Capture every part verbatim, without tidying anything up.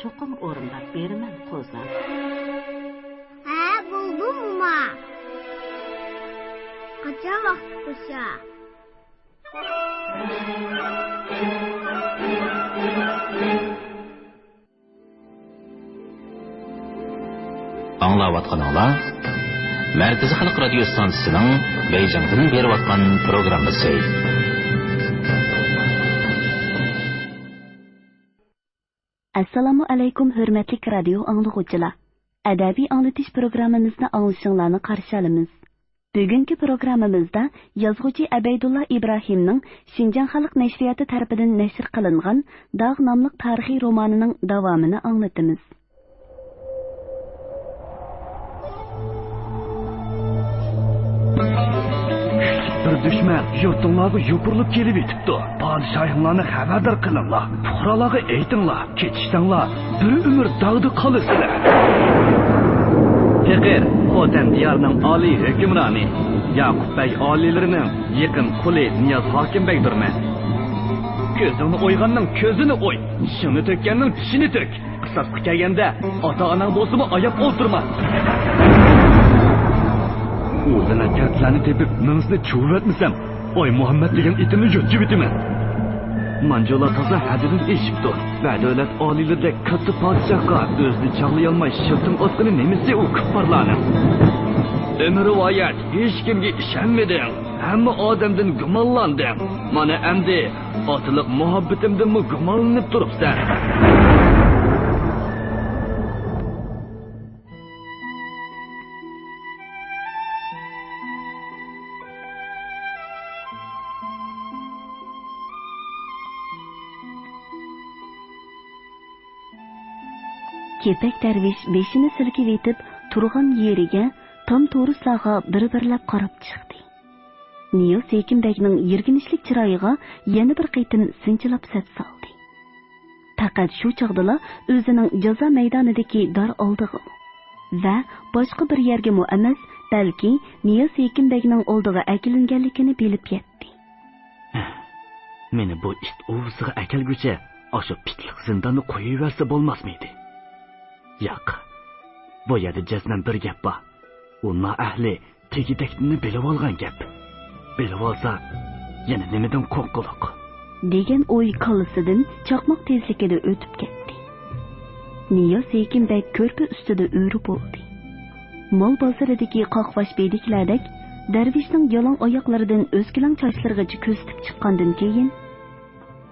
چوقۇم ئورۇنداپ بېرىمەن، قوزام. ھە، بولدى، موما. قاچان ۋاقتى قوشا؟ ئاڭلاۋاتقىنىڭلار مەركىزىي خەلق رادىيو ستانسىسىنىڭ بېيجىڭدىن بېرىۋاتقان پروگراممىسى. ئەسسالامۇ ئەلەيكۇم، ھۆرمەتلىك رادىيو ئاڭلىغۇچىلار! ئەدەبىي ئاڭلىتىش پروگراممىمىزنى ئاڭلىشىڭلارنى قارشى ئالىمىز. بۈگۈنكى پروگراممىمىزدا يازغۇچى ئەبەيدۇللا ئىبراھىمنىڭ شىنجاڭ خەلق نەشرىياتى تەرىپىدىن نەشر قىلىنغان داغ ناملىق تارىخىي رومانىنىڭ داۋامىنى ئاڭلىتىمىز. كۈچلۈك بىر دۈشمەن يۇرتۇڭلارغا يوپۇرۇلۇپ كېلىۋېتىپتۇ. پادىشاھىڭلارنى خەۋەردار قىلىڭلار، پۇقرالارغا ئېيتىڭلار. كېتىشسەڭلار، بىر ئۆمۈر داغدا قالىسىلەر. پېقىر، خوتەن دىيارىنىڭ ئالىي ھۆكۈمرانى، ياقۇپ بەگ ئالىيلىرىنىڭ يېقىن قۇلى نىياز ھاكىم بەگدۇرمەن. كۆزۈڭنى ئويغاننىڭ كۆزىنى ئوي، چىشىڭنى تۆككەننىڭ چىشىنى تۆك. قىساسقا كەلگەندە، ئاتا-ئاناڭ بولسىمۇ ئاياپ ئولتۇرما. ئۇ لەنەتكەر سىلەرنى تېپىپ، مېڭىسىنى چۇۋۇۋەتمىسەم، ئاي مۇھەممەد دېگەن ئېتىمنى يۆتكىۋېتىمەن. مانجۇلار تازا ھەددىدىن ئېشىپتۇ ۋە دۆلەت ئالىيلىرىدەك كاتتا پادىشاھقا ئۆزىنى چاغلىيالماي شىلتىڭ ئاتقىنى نېمىسى ئۇ كۇپپارلارنىڭ؟ ئۆمۈر رىۋايەت، ھېچكىمگە ئىشەنمىدىڭ. ھەممە ئادەمدىن گۇمانلاندىڭ. مانا ئەمدى ئاتىلىق مۇھەببىتىمدىنمۇ گۇمانلىنىپ تۇرۇپسەن. كېپەك دەرۋىش بېشىنى سىلكىۋېتىپ تۇرغان يېرىگە تام تورۇسلارغا بىر-بىرلەپ قاراپ چىقتى. نىياز ھېكىم بەگنىڭ يىرگىنچلىك چىرايىغا يەنە بىر قېتىم سىنچىلاپ سەپ سالدى. پەقەت شۇ چاغدىلا ئۆزىنىڭ جازا مەيدانىدىكى دار ئالدىغىمۇ ۋە باشقا بىر يەرگىمۇ ئەمەس، بەلكى نىياز ھېكىم بەگنىڭ ئالدىغا ئەكېلىنگەنلىكىنى بىلىپ يەتتى. مېنى بۇ ئىت ئۇۋىسىغا ئەكەلگۈچە ئاشۇ پىتلىق زىنداندا قويۇۋەرسە بولماسمىدى؟ ياق، بۇ يەردە جەزمەن بىر گەپ بار. ئۇ نائەھلى تېگى-تەكتىنى بىلىۋالغان گەپ. بىلىۋالسا، يەنە نېمىدىن قورققۇلۇق؟ دېگەن ئوي كاللىسىدىن چاقماق تېزلىكىدە ئۆتۈپ كەتتى. نىياز ھېكىم بەگ كۆرپە ئۈستىدە ئۆرە بولدى. مال بازىرىدىكى قاقباش بېدىكلەردەك دەرۋىشنىڭ يالاڭ ئاياقلىرىدىن ئۆسكىلەڭ چاچلىرىغىچە كۆزىتىپ چىققاندىن كېيىن،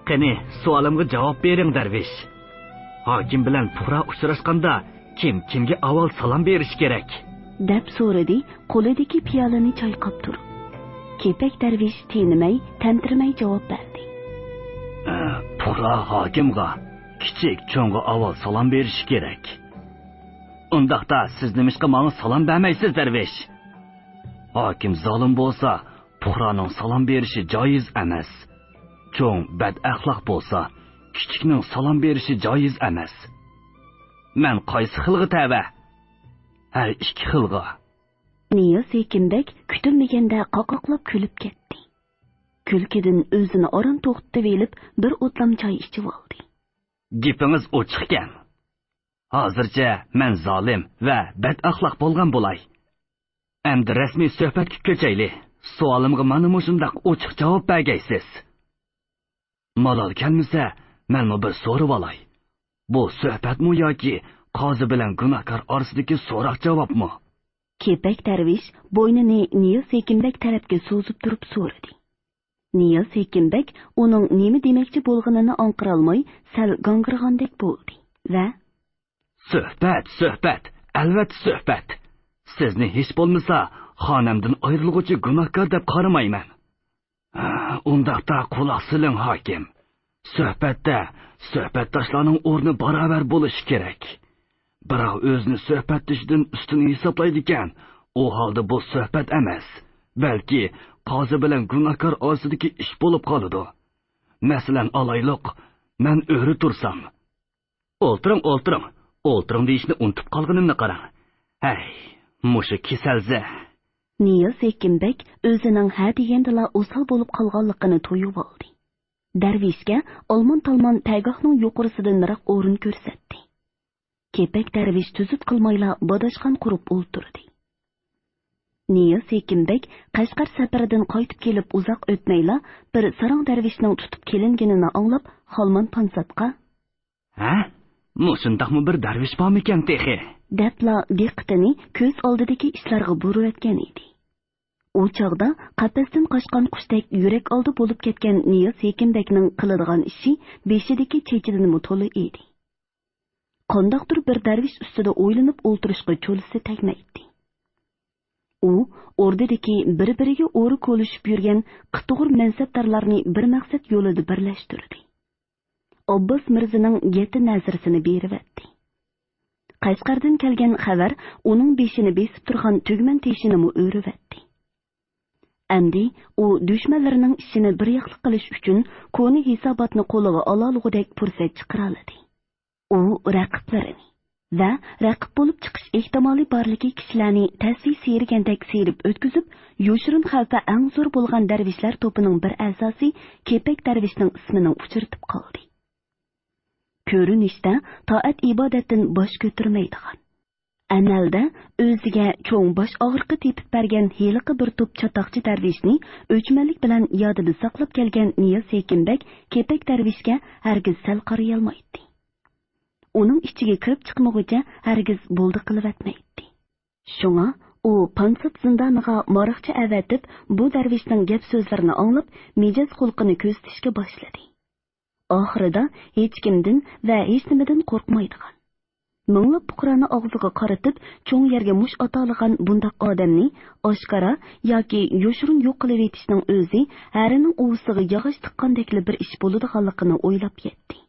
قېنى، سوئالىمغا جاۋاب بېرىڭ، دەرۋىش. ھاكىم بىلەن پۇقرا ئۇچراشقاندا، كىم كىمگە ئاۋۋال سالام بېرىشى كېرەك؟ دەپ سورىدى قولىدىكى پىيالىنى چايقاپ تۇرۇپ. كېپەك دەرۋىش تىنمەي، تەمتىرىمەي جاۋاب بەردى. پۇقرا ھاكىمغا، كىچىك چوڭغا ئاۋۋال سالام بېرىشى كېرەك. ئۇنداقتا سىز نېمىشقا ماڭا سالام بەرمەيسىز، دەرۋىش؟ ھاكىم زالىم بولسا، پۇقرانىڭ سالام بېرىشى جايىز ئەمەس. چوڭ بەدئەخلاق بولسا، كىچىكنىڭ سالام بېرىشى جايىز ئەمەس. مەن قايسى خىلغا تەۋە؟ ھەر ئىككى خىلغا. نىياز ھېكىم بەگ كۈتۈلمىگەندە قاقاقلاپ كۈلۈپ كەتتى. كۈلكىدىن ئۆزىنى ئاران توختىتىۋېلىپ، بىر ئوتلام چاي ئىچىۋالدى. گېپىڭىز ئوچۇقكەن. ھازىرچە مەن زالىم ۋە بەدئەخلاق بولغان بولاي. ئەمدى رەسمىي سۆھبەتكە كۆچەيلى. سوئالىمغا مانا مۇشۇنداق ئوچۇق جاۋاب بەرگەيسىز. مالال كەلمىسە، مەنمۇ بىر سورىۋالاي. بۇ سۆھبەتمۇ ياكى قازى بىلەن گۇناھكار ئارىسىدىكى سوراق-جاۋابمۇ؟ كېپەك دەرۋىش بوينىنى نىياز ھېكىم بەگ تەرەپكە سوزۇپ تۇرۇپ سورىدى. نىياز ھېكىم بەگ ئۇنىڭ نېمە دېمەكچى بولغىنىنى ئاڭقىرالماي، سەل گاڭگىرىغاندەك بولدى ۋە، سۆھبەت، سۆھبەت، ئەلۋەتتە سۆھبەت. سىزنى ھېچ بولمىسا خانەمدىن ئايرىلغۇچى گۇناھكار دەپ قارىمايمەن. ئۇنداقتا قۇلاق سېلىڭ، ھاكىم. سۆھبەتتە سۆھبەتداشلارنىڭ ئورنى باراۋەر بولۇشى كېرەك. بىراۋ ئۆزىنى سۆھبەتدىشىدىن ئۈستۈن ھېسابلايدىكەن، ئۇ ھالدا بۇ سۆھبەت ئەمەس، بەلكى قازى بىلەن گۇناھكار ئارىسىدىكى ئىش بولۇپ قالىدۇ. مەسىلەن ئالايلۇق، مەن ئۆرە تۇرسام. ئولتۇرۇڭ، ئولتۇرۇڭ، ئولتۇرۇڭ دېيىشنى ئۇنتۇپ قالغىنىمنى قاراڭ. ھەي، مۇشۇ كېسەلزە. نىياز ھېكىم بەگ ئۆزىنىڭ ھە دېگەندىلا ئوسال بولۇپ قالغانلىقىنى تۇيۇۋالدى. دەرۋىشكە ئالمان-تالمان پەگاھنىڭ يۇقىرىسىدىنراق ئورۇن كۆرسەتتى. كېپەك دەرۋىش تۈزۈت قىلمايلا باداشقان قۇرۇپ ئولتۇردى. نىياز ھېكىم بەگ قەشقەر سەپىرىدىن قايتىپ كېلىپ ئۇزاق ئۆتمەيلا، بىر ساراڭ دەرۋىشنىڭ تۇتۇپ كېلىنگىنىنى ئاڭلاپ، خالمان پانساتقا، ھە؟ مۇشۇنداقمۇ بىر دەرۋىش بارمىكەن تېخى؟ دەپلا دىققىتىنى كۆز ئالدىدىكى ئىشلارغا بۇرۇۋەتكەن ئىدى. ئۇ چاغدا قەپەستىن قاچقان قۇشتەك يۈرەك ئالدى بولۇپ كەتكەن نىياز ھېكىم بەگنىڭ قىلىدىغان ئىشى بېشىدىكى چېچىدىنمۇ تولا ئىدى. قانداقتۇر بىر دەرۋىش ئۈستىدە ئويلىنىپ ئولتۇرۇشقا چولىسى تەگمەيتتى. ئۇ ئوردىدىكى بىر-بىرىگە ئورا كولىشىپ يۈرگەن قىتىغۇر مەنسەپدارلارنى بىر مەقسەت يولىدا بىرلەشتۈردى. ئابباس مىرزىنىڭ يەتتە نەزىرىسىنى بېرىۋەتتى. قەشقەردىن كەلگەن خەۋەر ئۇنىڭ بېشىنى بېسىپ تۇرغان تۈگمەن تېشىنىمۇ ئۆرۈۋەتتى. ئەمدى ئۇ دۈشمەنلىرىنىڭ ئىشىنى بىر ياقلىق قىلىش ئۈچۈن كونا ھېساباتنى قولىغا ئالالىغۇدەك پۇرسەت چىقىرالىدى. ئۇ رەقىبلىرىنى ۋە رەقىب بولۇپ چىقىش ئېھتىمالى بارلىكى كىشىلەرنى تەسۋى سىيرىگەندەك سىيرىپ ئۆتكۈزۈپ، يوشۇرۇن خەۋپى ئەڭ زور بولغان دەرۋىشلەر توپىنىڭ بىر ئەزاسى كېپەك دەرۋىشنىڭ ئىسمىنى ئۇچرىتىپ قالدى. كۆرۈنۈشتە تائەت-ئىبادەتتىن باش كۆتۈرمەيدىغان، ئەمەلدە ئۆزىگە چوڭ باش ئاغرىقى تېپىپ بەرگەن ھېلىقى بىر توپ چاتاقچى دەرۋىشنى ئۆچمەنلىك بىلەن يادىدا ساقلاپ كەلگەن نىياز ھېكىم بەگ كېپەك دەرۋىشكە ھەرگىز سەل قارىيالمايتتى. ئۇنىڭ ئىچىگە كىرىپ چىقمىغۇچە ھەرگىز بولدى قىلىۋەتمەيتتى. شۇڭا ئۇ پانسات زىندانىغا ماراقچى ئەۋەتىپ، بۇ دەرۋىشنىڭ گەپ-سۆزلىرىنى ئاڭلاپ، مىجەز-خۇلقىنى كۆزىتىشكە باشلىدى. ئاخىرىدا ھېچكىمدىن ۋە ھېچنېمىدىن قورقمايدىغان، مىڭلاپ پۇقرانى ئاغزىغا قارىتىپ، چوڭ يەرگە مۇش ئاتالىغان بۇنداق ئادەمنى ئاشكارا ياكى يوشۇرۇن يوق قىلىۋېتىشنىڭ ئۆزى ھەرىنىڭ ئۇۋىسىغا ياغاچ تىققاندەكلا بىر ئىش بولىدىغانلىقىنى ئويلاپ يەتتى.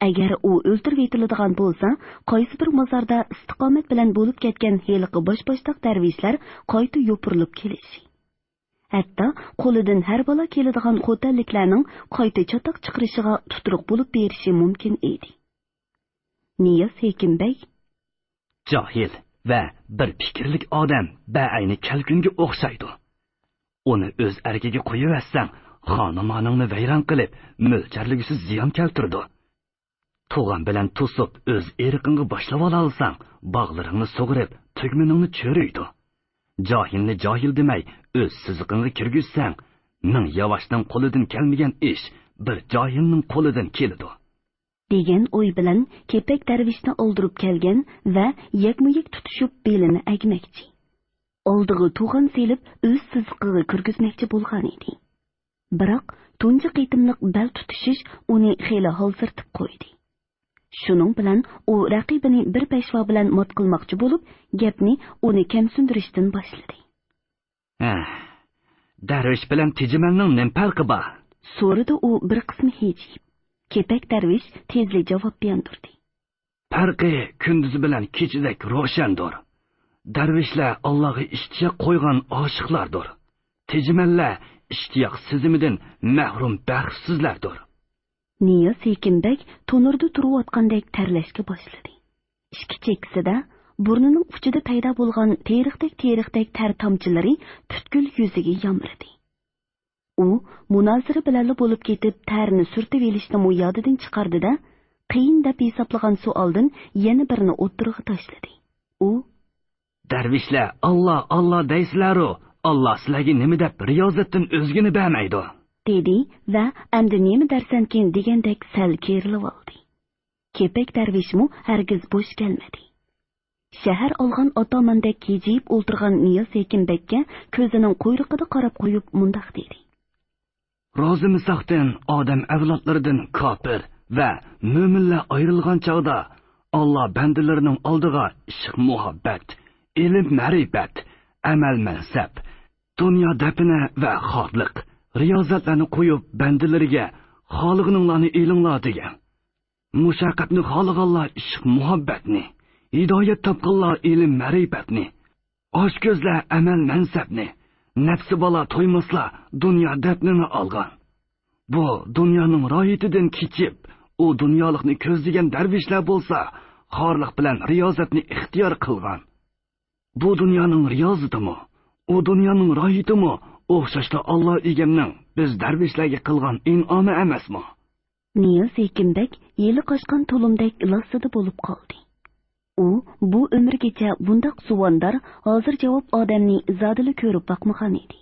ئەگەر ئۇ ئۆلتۈرۈۋېتىلىدىغان بولسا، قايسى بىر مازاردا ئىستىقامەت بىلەن بولۇپ كەتكەن ھېلىقى باش-باشتاق دەرۋىشلەر قايتا يوپۇرۇلۇپ كېلىشى، ھەتتا قولىدىن ھەر بالا كېلىدىغان خوتەنلىكلەرنىڭ قايتا چاتاق چىقىرىشىغا تۇتۇرۇق بولۇپ بېرىشى مۇمكىن ئىدى. نىياز ھېكىم بەگ، جاھىل ۋە بىر پىكىرلىك ئادەم بەئەينى كەلكۈنگە ئوخشايدۇ. ئۇنى ئۆز ئەركىگە قويۇۋەتسەڭ، خانىمانىڭنى ۋەيران قىلىپ، مۆلچەرلىگۈسىز زىيان كەلتۈرىدۇ. تۇغان بىلەن توسۇپ، ئۆز ئېرىقىڭغا باشلىۋالالىساڭ، باغلىرىڭنى سۇغۇرۇپ، تۈگمىنىڭنى چۆرۈيدۇ. جاھىلنى جاھىل دېمەي، ئۆز سىزىقىڭغا كىرگۈزسەڭ، مىڭ ياۋاشنىڭ قولىدىن كەلمىگەن ئىش بىر جاھىلنىڭ قولىدىن كېلىدۇ. دېگەن ئوي بىلەن كېپەك دەرۋىشنى ئالدۇرۇپ كەلگەن ۋە يەكمۇيەك تۇتۇشۇپ بېلىنى ئەگمەكچى. ئالدىغا توغان سېلىپ، ئۆز سىزىقىغا كىرگۈزمەكچى بولغان ئىدى. بىراق، تۇنجى قېتىملىق بەل تۇتۇشۇش ئۇنى خېلى ھالسىرىتىپ قويدى. شۇنىڭ بىلەن ئۇ رەقىبىنى بىر پەشۋا بىلەن مات قىلماقچى بولۇپ، گەپنى ئۇنى كەمسىندۈرۈشتىن باشلىدى. ھە، دەرۋىش بىلەن تېجىمەلنىڭ نېمە پەرقى بار؟ سورىدى ئۇ بىر قىسمى ھىجىيىپ. كېپەك دەرۋىش تېزلا جاۋاب ياندۇردى. پەرقى كۈندۈزى بىلەن كېچىدەك روشەندۇر. دەرۋىشلەر ئاللاغا ئىشتىياق قويغان ئاشىقلاردۇر. تېجىمەللەر ئىشتىياق سېزىمىدىن مەھرۇم بەختسىزلەردۇر. نىياز ھېكىم بەگ تونۇردا تۇرۇۋاتقاندەك تەرلەشكە باشلىدى. ئىككى چېكىسىدە، بۇرنىنىڭ ئۇچىدا پەيدا بولغان تېرىقتەك-تېرىقتەك تەر تامچىلىرى پۈتكۈل يۈزىگە يامرىدى. ئۇ مۇنازىرە بىلەنلا بولۇپ كېتىپ، تەرنى سۈرتۈۋېلىشنىمۇ يادىدىن چىقاردى-دە، قىيىن دەپ ھېسابلىغان سوئالدىن يەنە بىرنى ئوتتۇرىغا تاشلىدى. ئۇ، دەرۋىشلەر «ئاللا، ئاللا» دەيسىلەرۇ، «ئاللا سىلەرگە نېمە دەپ رىيازەتتىن ئۆزگىنى بەرمەيدۇ؟» دېدى ۋە «ئەمدى نېمە دەرسەنكىن؟» دېگەندەك سەل كېرىلىۋالدى. كېپەك دەرۋىشمۇ ھەرگىز بوش كەلمىدى. شەھەر ئالغان ئاتاماندەك ھىجىيىپ ئولتۇرغان نىياز ھېكىم بەگكە كۆزىنىڭ قۇيرۇقىدا قاراپ قويۇپ مۇنداق دېدى. رازىمىساقتىن ئادەم ئەۋلادلىرىدىن كاپىر ۋە مۆمىنلەر ئايرىلغان چاغدا، ئاللا بەندىلىرىنىڭ ئالدىغا ئىشق-مۇھەببەت، ئىلىم-مەرىپەت، ئەمەل-مەنسەپ، دۇنيا دەپنە ۋە خارلىق، رىيازەتلەرنى قويۇپ، بەندىلىرىگە «خالىغىنىڭلارنى ئېلىڭلار» دېگەن. مۇشەققەتنى خالىغانلار ئىشق-مۇھەببەتنى، ھىدايەت تاپقانلار ئىلىم-مەرىپەتنى، ئاچكۆزلەر ئەمەل-مەنسەپنى، نەپسى بالا تويماسلار دۇنيا دەپنىنى ئالغان. بۇ دۇنيانىڭ راھىتىدىن كېچىپ، ئۇ دۇنيالىقنى كۆزلىگەن دەرۋىشلەر بولسا خارلىق بىلەن رىيازەتنى ئىختىيار قىلغان. بۇ دۇنيانىڭ رىيازىتىمۇ، ئۇ دۇنيانىڭ راھىتىمۇ ئوخشاشلا ئاللا ئىگەمنىڭ بىز دەرۋىشلەرگە قىلغان ئىنئامى ئەمەسمۇ؟ نىياز ھېكىم بەگ يېلى قاچقان تۇلۇمدەك لاسسىدە بولۇپ قالدى. ئۇ بۇ ئۆمرىگىچە بۇنداق زۇۋاندار، ھازىر جاۋاب ئادەمنى زادىلا كۆرۈپ باقمىغان ئىدى.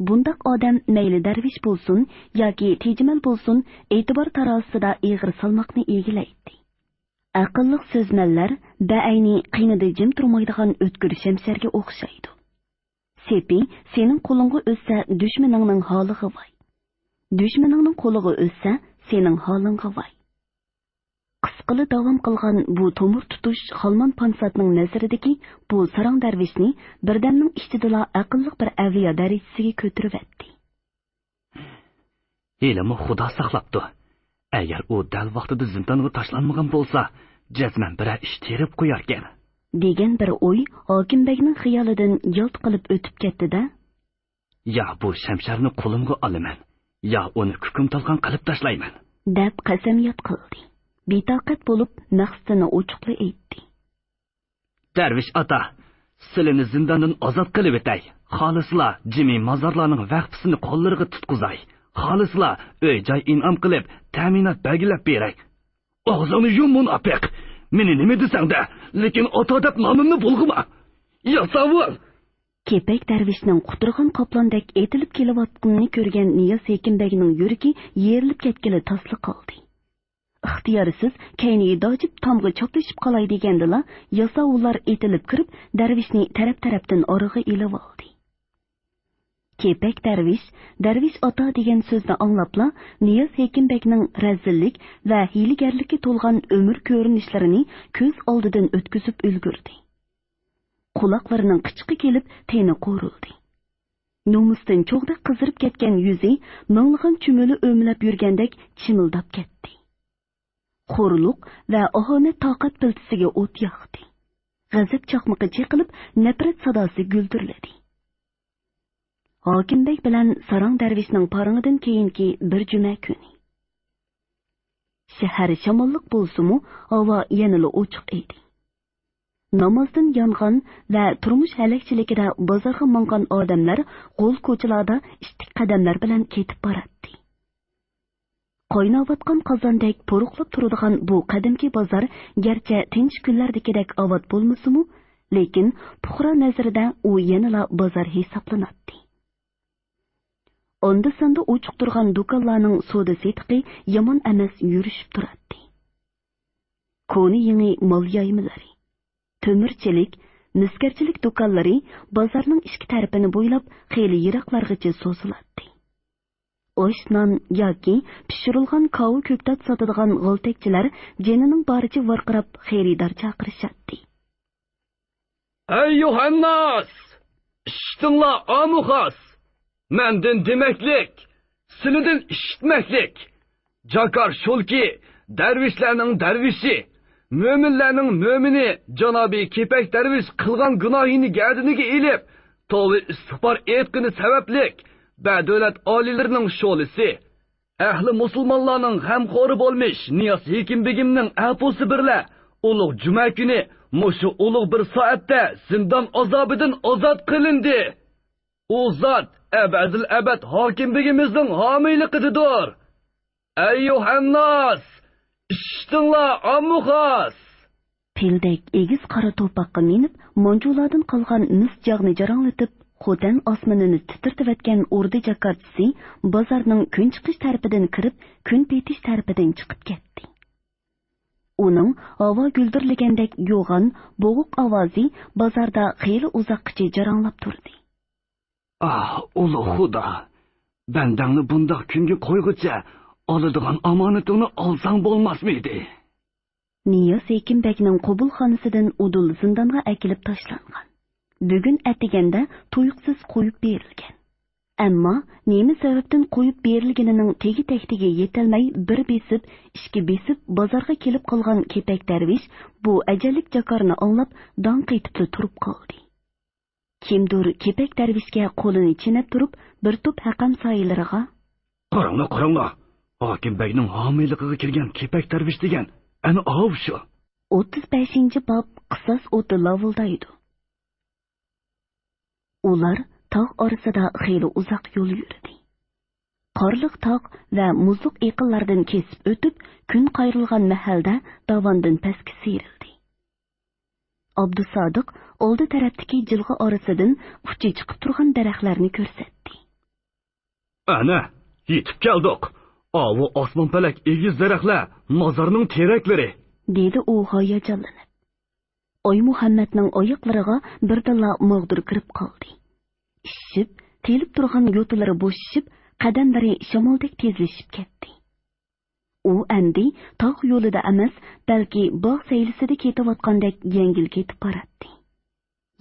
بۇنداق ئادەم مەيلى دەرۋىش بولسۇن ياكى تېجىمەل بولسۇن، ئېتىبار تارازىسىدا ئېغىر سالماقنى ئىگىلەيتتى. ئەقىللىق سۆزمەنلەر بەئەينى قېنىدا جىم تۇرمايدىغان ئۆتكۈر شەمشەرگە ئوخشايدۇ. سېپى سېنىڭ قولۇڭغا ئۆتسە، دۈشمىنىڭنىڭ ھالىغا ۋاي. دۈشمىنىڭنىڭ قولىغا ئۆتسە، سېنىڭ ھالىڭغا ۋاي. قىسقىلا داۋام قىلغان بۇ تومۇر تۇتۇش خالمان پانساتنىڭ نەزىرىدىكى بۇ ساراڭ دەرۋىشنى بىردەمنىڭ ئىچىدىلا ئەقىللىق بىر ئەۋلىيا دەرىجىسىگە كۆتۈرۈۋەتتى. ھېلىمۇ خۇدا ساقلاپتۇ. ئەگەر ئۇ دەل ۋاقتىدا زىندانغا تاشلانمىغان بولسا، جەزمەن بىرەر ئىش تېرىپ قوياركەن. دېگەن بىر ئوي ھاكىم بەگنىڭ خىيالىدىن يالت قىلىپ ئۆتۈپ كەتتى-دە. يا بۇ شەمشەرنى قولۇمغا ئالىمەن، يا ئۇنى كۇكۇم تالقان قىلىپ تاشلايمەن. دەپ قەسەمياد قىلدى. بىتاقەت بولۇپ مەقسىتىنى ئوچۇقلا ئېيتتى. دەرۋىش ئاتا، سىلىنى زىنداندىن ئازاد قىلىۋېتەي. خالىسىلا جىمى مازارلارنىڭ ۋەخپىسىنى قوللىرىغا تۇتقۇزاي. خالىسىلا ئۆي-جاي ئىنئام قىلىپ، تەمىنات بەلگىلەپ بېرەي. ئاغزىڭنى يۇم، مۇناپىق! مېنى نېمە دېسەڭدە، لېكىن ئاتا دەپ نامىمنى بۇلغىما! ياساۋۇل! كېپەك دەرۋىشنىڭ قۇترىغان قاپلاندەك ئېتىلىپ كېلىۋاتقىنىنى كۆرگەن نىياز ھېكىم بەگنىڭ يۈرىكى يېرىلىپ كەتكىلى تاسلا قالدى. ئىختىيارسىز كەينىگە داجىپ تامغا چاپلىشىپ قالاي دېگەندىلا، ياساۋۇللار ئېتىلىپ كىرىپ، دەرۋىشنى تەرەپ-تەرەپتىن ئارىغا ئېلىۋالدى. كېپەك دەرۋىش، دەرۋىش ئاتا دېگەن سۆزنى ئاڭلاپلا، نىياز ھېكىم بەگنىڭ رەزىللىك ۋە ھىيلىگەرلىككە تولغان ئۆمۈر كۆرۈنۈشلىرىنى كۆز ئالدىدىن ئۆتكۈزۈپ ئۈلگۈردى. قۇلاقلىرىنىڭ قىچىقى كېلىپ، تېنى قورۇلدى. نومۇستىن چوغدەك قىزىرىپ كەتكەن يۈزى مىڭلىغان چۈمۈلە ئۆمىلەپ يۈرگەندەك چىمىلداپ كەتتى. خورلۇق ۋە ئاھانەت تاقەت پىلتىسىگە ئوت ياقتى. غەزەپ چاقمىقى چېقىلىپ، نەپرەت ساداسى گۈلدۈرلىدى. ھاكىم بەگ بىلەن ساراڭ دەرۋىشنىڭ پارىڭىدىن كېيىنكى بىر جۈمە كۈنى. شەھەر شاماللىق بولسىمۇ، ھاۋا يەنىلا ئوچۇق ئىدى. نامازدىن يانغان ۋە تۇرمۇش ھەلەكچىلىكىدە بازارغا ماڭغان ئادەملەر غول كوچىلاردا ئىتتىك قەدەملەر بىلەن كېتىپ باراتتى. قايناۋاتقان قازاندەك پۇرۇقلاپ تۇرىدىغان بۇ قەدىمكى بازار گەرچە تىنچ كۈنلەردىكىدەك ئاۋات بولمىسىمۇ، لېكىن پۇقرا نەزىرىدە ئۇ يەنىلا بازار ھېسابلىناتتى. ئاندا-ساندا ئوچۇق تۇرغان دۇكانلارنىڭ سودا-سېتىقى يامان ئەمەس يۈرۈشۈپ تۇراتتى. كونا-يېڭى مال يايمىلىرى، تۆمۈرچىلىك، مىسكەرچىلىك دۇكانلىرى بازارنىڭ ئىككى تەرىپىنى بويلاپ خېلى يىراقلارغىچە سوزۇلاتتى. ئاش-نان ياكى پىشۇرۇلغان كاۋا-كۆكتات ساتىدىغان غالتەكچىلەر جېنىنىڭ بارىچە ۋارقىراپ خېرىدار چاقىرىشاتتى. ئەي يوھانناس! ئىشىتىڭلار، ئامۇخاس! مەندىن دېمەكلىك، سىلىدىن ئىشىتمەكلىك. جاكار شولكى، دەرۋىشلەرنىڭ دەرۋىشى، مۆمىنلەرنىڭ مۆمىنى جانابى كېپەك دەرۋىش قىلغان گۇناھىنى گەدىنىگە ئېلىپ، توۋا ئىستىغپار ئېيتقىنى سەۋەبلىك، بەدۆلەت ئالىيلىرىنىڭ شولىسى، ئەھلى مۇسۇلمانلارنىڭ غەمخورى بولمىش نىياز ھېكىم بېگىمنىڭ ئەپۇسى بىرلە ئۇلۇغ جۈمە كۈنى مۇشۇ ئۇلۇغ بىر سائەتتە زىندان ئازابىدىن ئازاد قىلىندى. ئۇ زات ئەبەدىل ئەبەد ھاكىم بېگىمىزنىڭ ھامىيلىقىدىدۇر. ئەي يوھانناس! ئىشىتىڭلار، ئامۇخاس! پىلدەك ئېگىز قارا تورپاققا مىنىپ، مانجۇلاردىن قالغان مىس جاغنى جاراڭلىتىپ، خوتەن ئاسمىنىنى تىترىتىۋەتكەن ئوردا جاكارچىسى بازارنىڭ كۈن چىقىش تەرىپىدىن كىرىپ، كۈن پېتىش تەرىپىدىن چىقىپ كەتتى. ئۇنىڭ ھاۋا گۈلدۈرلىگەندەك يوغان، بوغۇق ئاۋازى بازاردا خېلى ئۇزاققىچە جاراڭلاپ تۇردى. ئاھ، ئۇلۇغ خۇدا! بەندەڭنى بۇنداق كۈنگە قويغۇچە، ئالىدىغان ئامانىتىڭنى ئالساڭ بولماسمىدى؟ نىياز ھېكىم بەگنىڭ قوبۇلخانىسىدىن ئۇدۇل زىندانغا ئەكېلىپ تاشلانغان. بۈگۈن ئەتىگەندە تۇيۇقسىز قويۇپ بېرىلگەن. ئەمما نېمە سەۋەبتىن قويۇپ بېرىلگىنىنىڭ تېگى-تەكتىگە يېتەلمەي، بىر بېسىپ، ئىككى بېسىپ، بازارغا كېلىپ قالغان كېپەك دەرۋىش بۇ ئەجەللىك جاكارنى ئاڭلاپ، داڭ قېتىپلا تۇرۇپ قالدى. كىمدۇر كېپەك دەرۋىشكە قولىنى چېنەپ تۇرۇپ، بىر توپ ھەقەم سايىلىرىغا: قاراڭلار، قاراڭلار! ھاكىم بەگنىڭ ھامىيلىقىغا كىرگەن كېپەك دەرۋىش دېگەن ئەنە ئاۋۇ شۇ! ئوتتۇز بەشىنچى باب، قىساس ئوتى لاۋۇلدايدۇ. ئۇلار تاغ ئارىسىدا خېلى ئۇزاق يول يۈردى. قارلىق تاغ ۋە مۇزلۇق ئېقىنلاردىن كېسىپ ئۆتۈپ، كۈن قايرىلغان مەھەلدە داۋاندىن پەسكە سىيرىلدى. ئابدۇسادىق ئالدى تەرەپتىكى جىلغا ئارىسىدىن ئۇچى چىقىپ تۇرغان دەرەخلەرنى كۆرسەتتى. ئەنە، يېتىپ كەلدۇق. ئاۋۇ ئاسمان پەلەك ئېگىز دەرەخلەر مازارنىڭ تېرەكلىرى، دېدى ئۇ ھاياجانلىنىپ. ئايمۇھەممەتنىڭ ئاياقلىرىغا بىردىنلا ماغدۇر كىرىپ قالدى. ئىششىپ، تېلىپ تۇرغان يوتىلىرى بوشىشىپ، قەدەملىرى شامالدەك تېزلىشىپ كەتتى. ئۇ ئەمدى تاغ يولىدا ئەمەس، بەلكى باغ سەيلىسىدە كېتىۋاتقاندەك يەڭگىل كېتىپ باراتتى.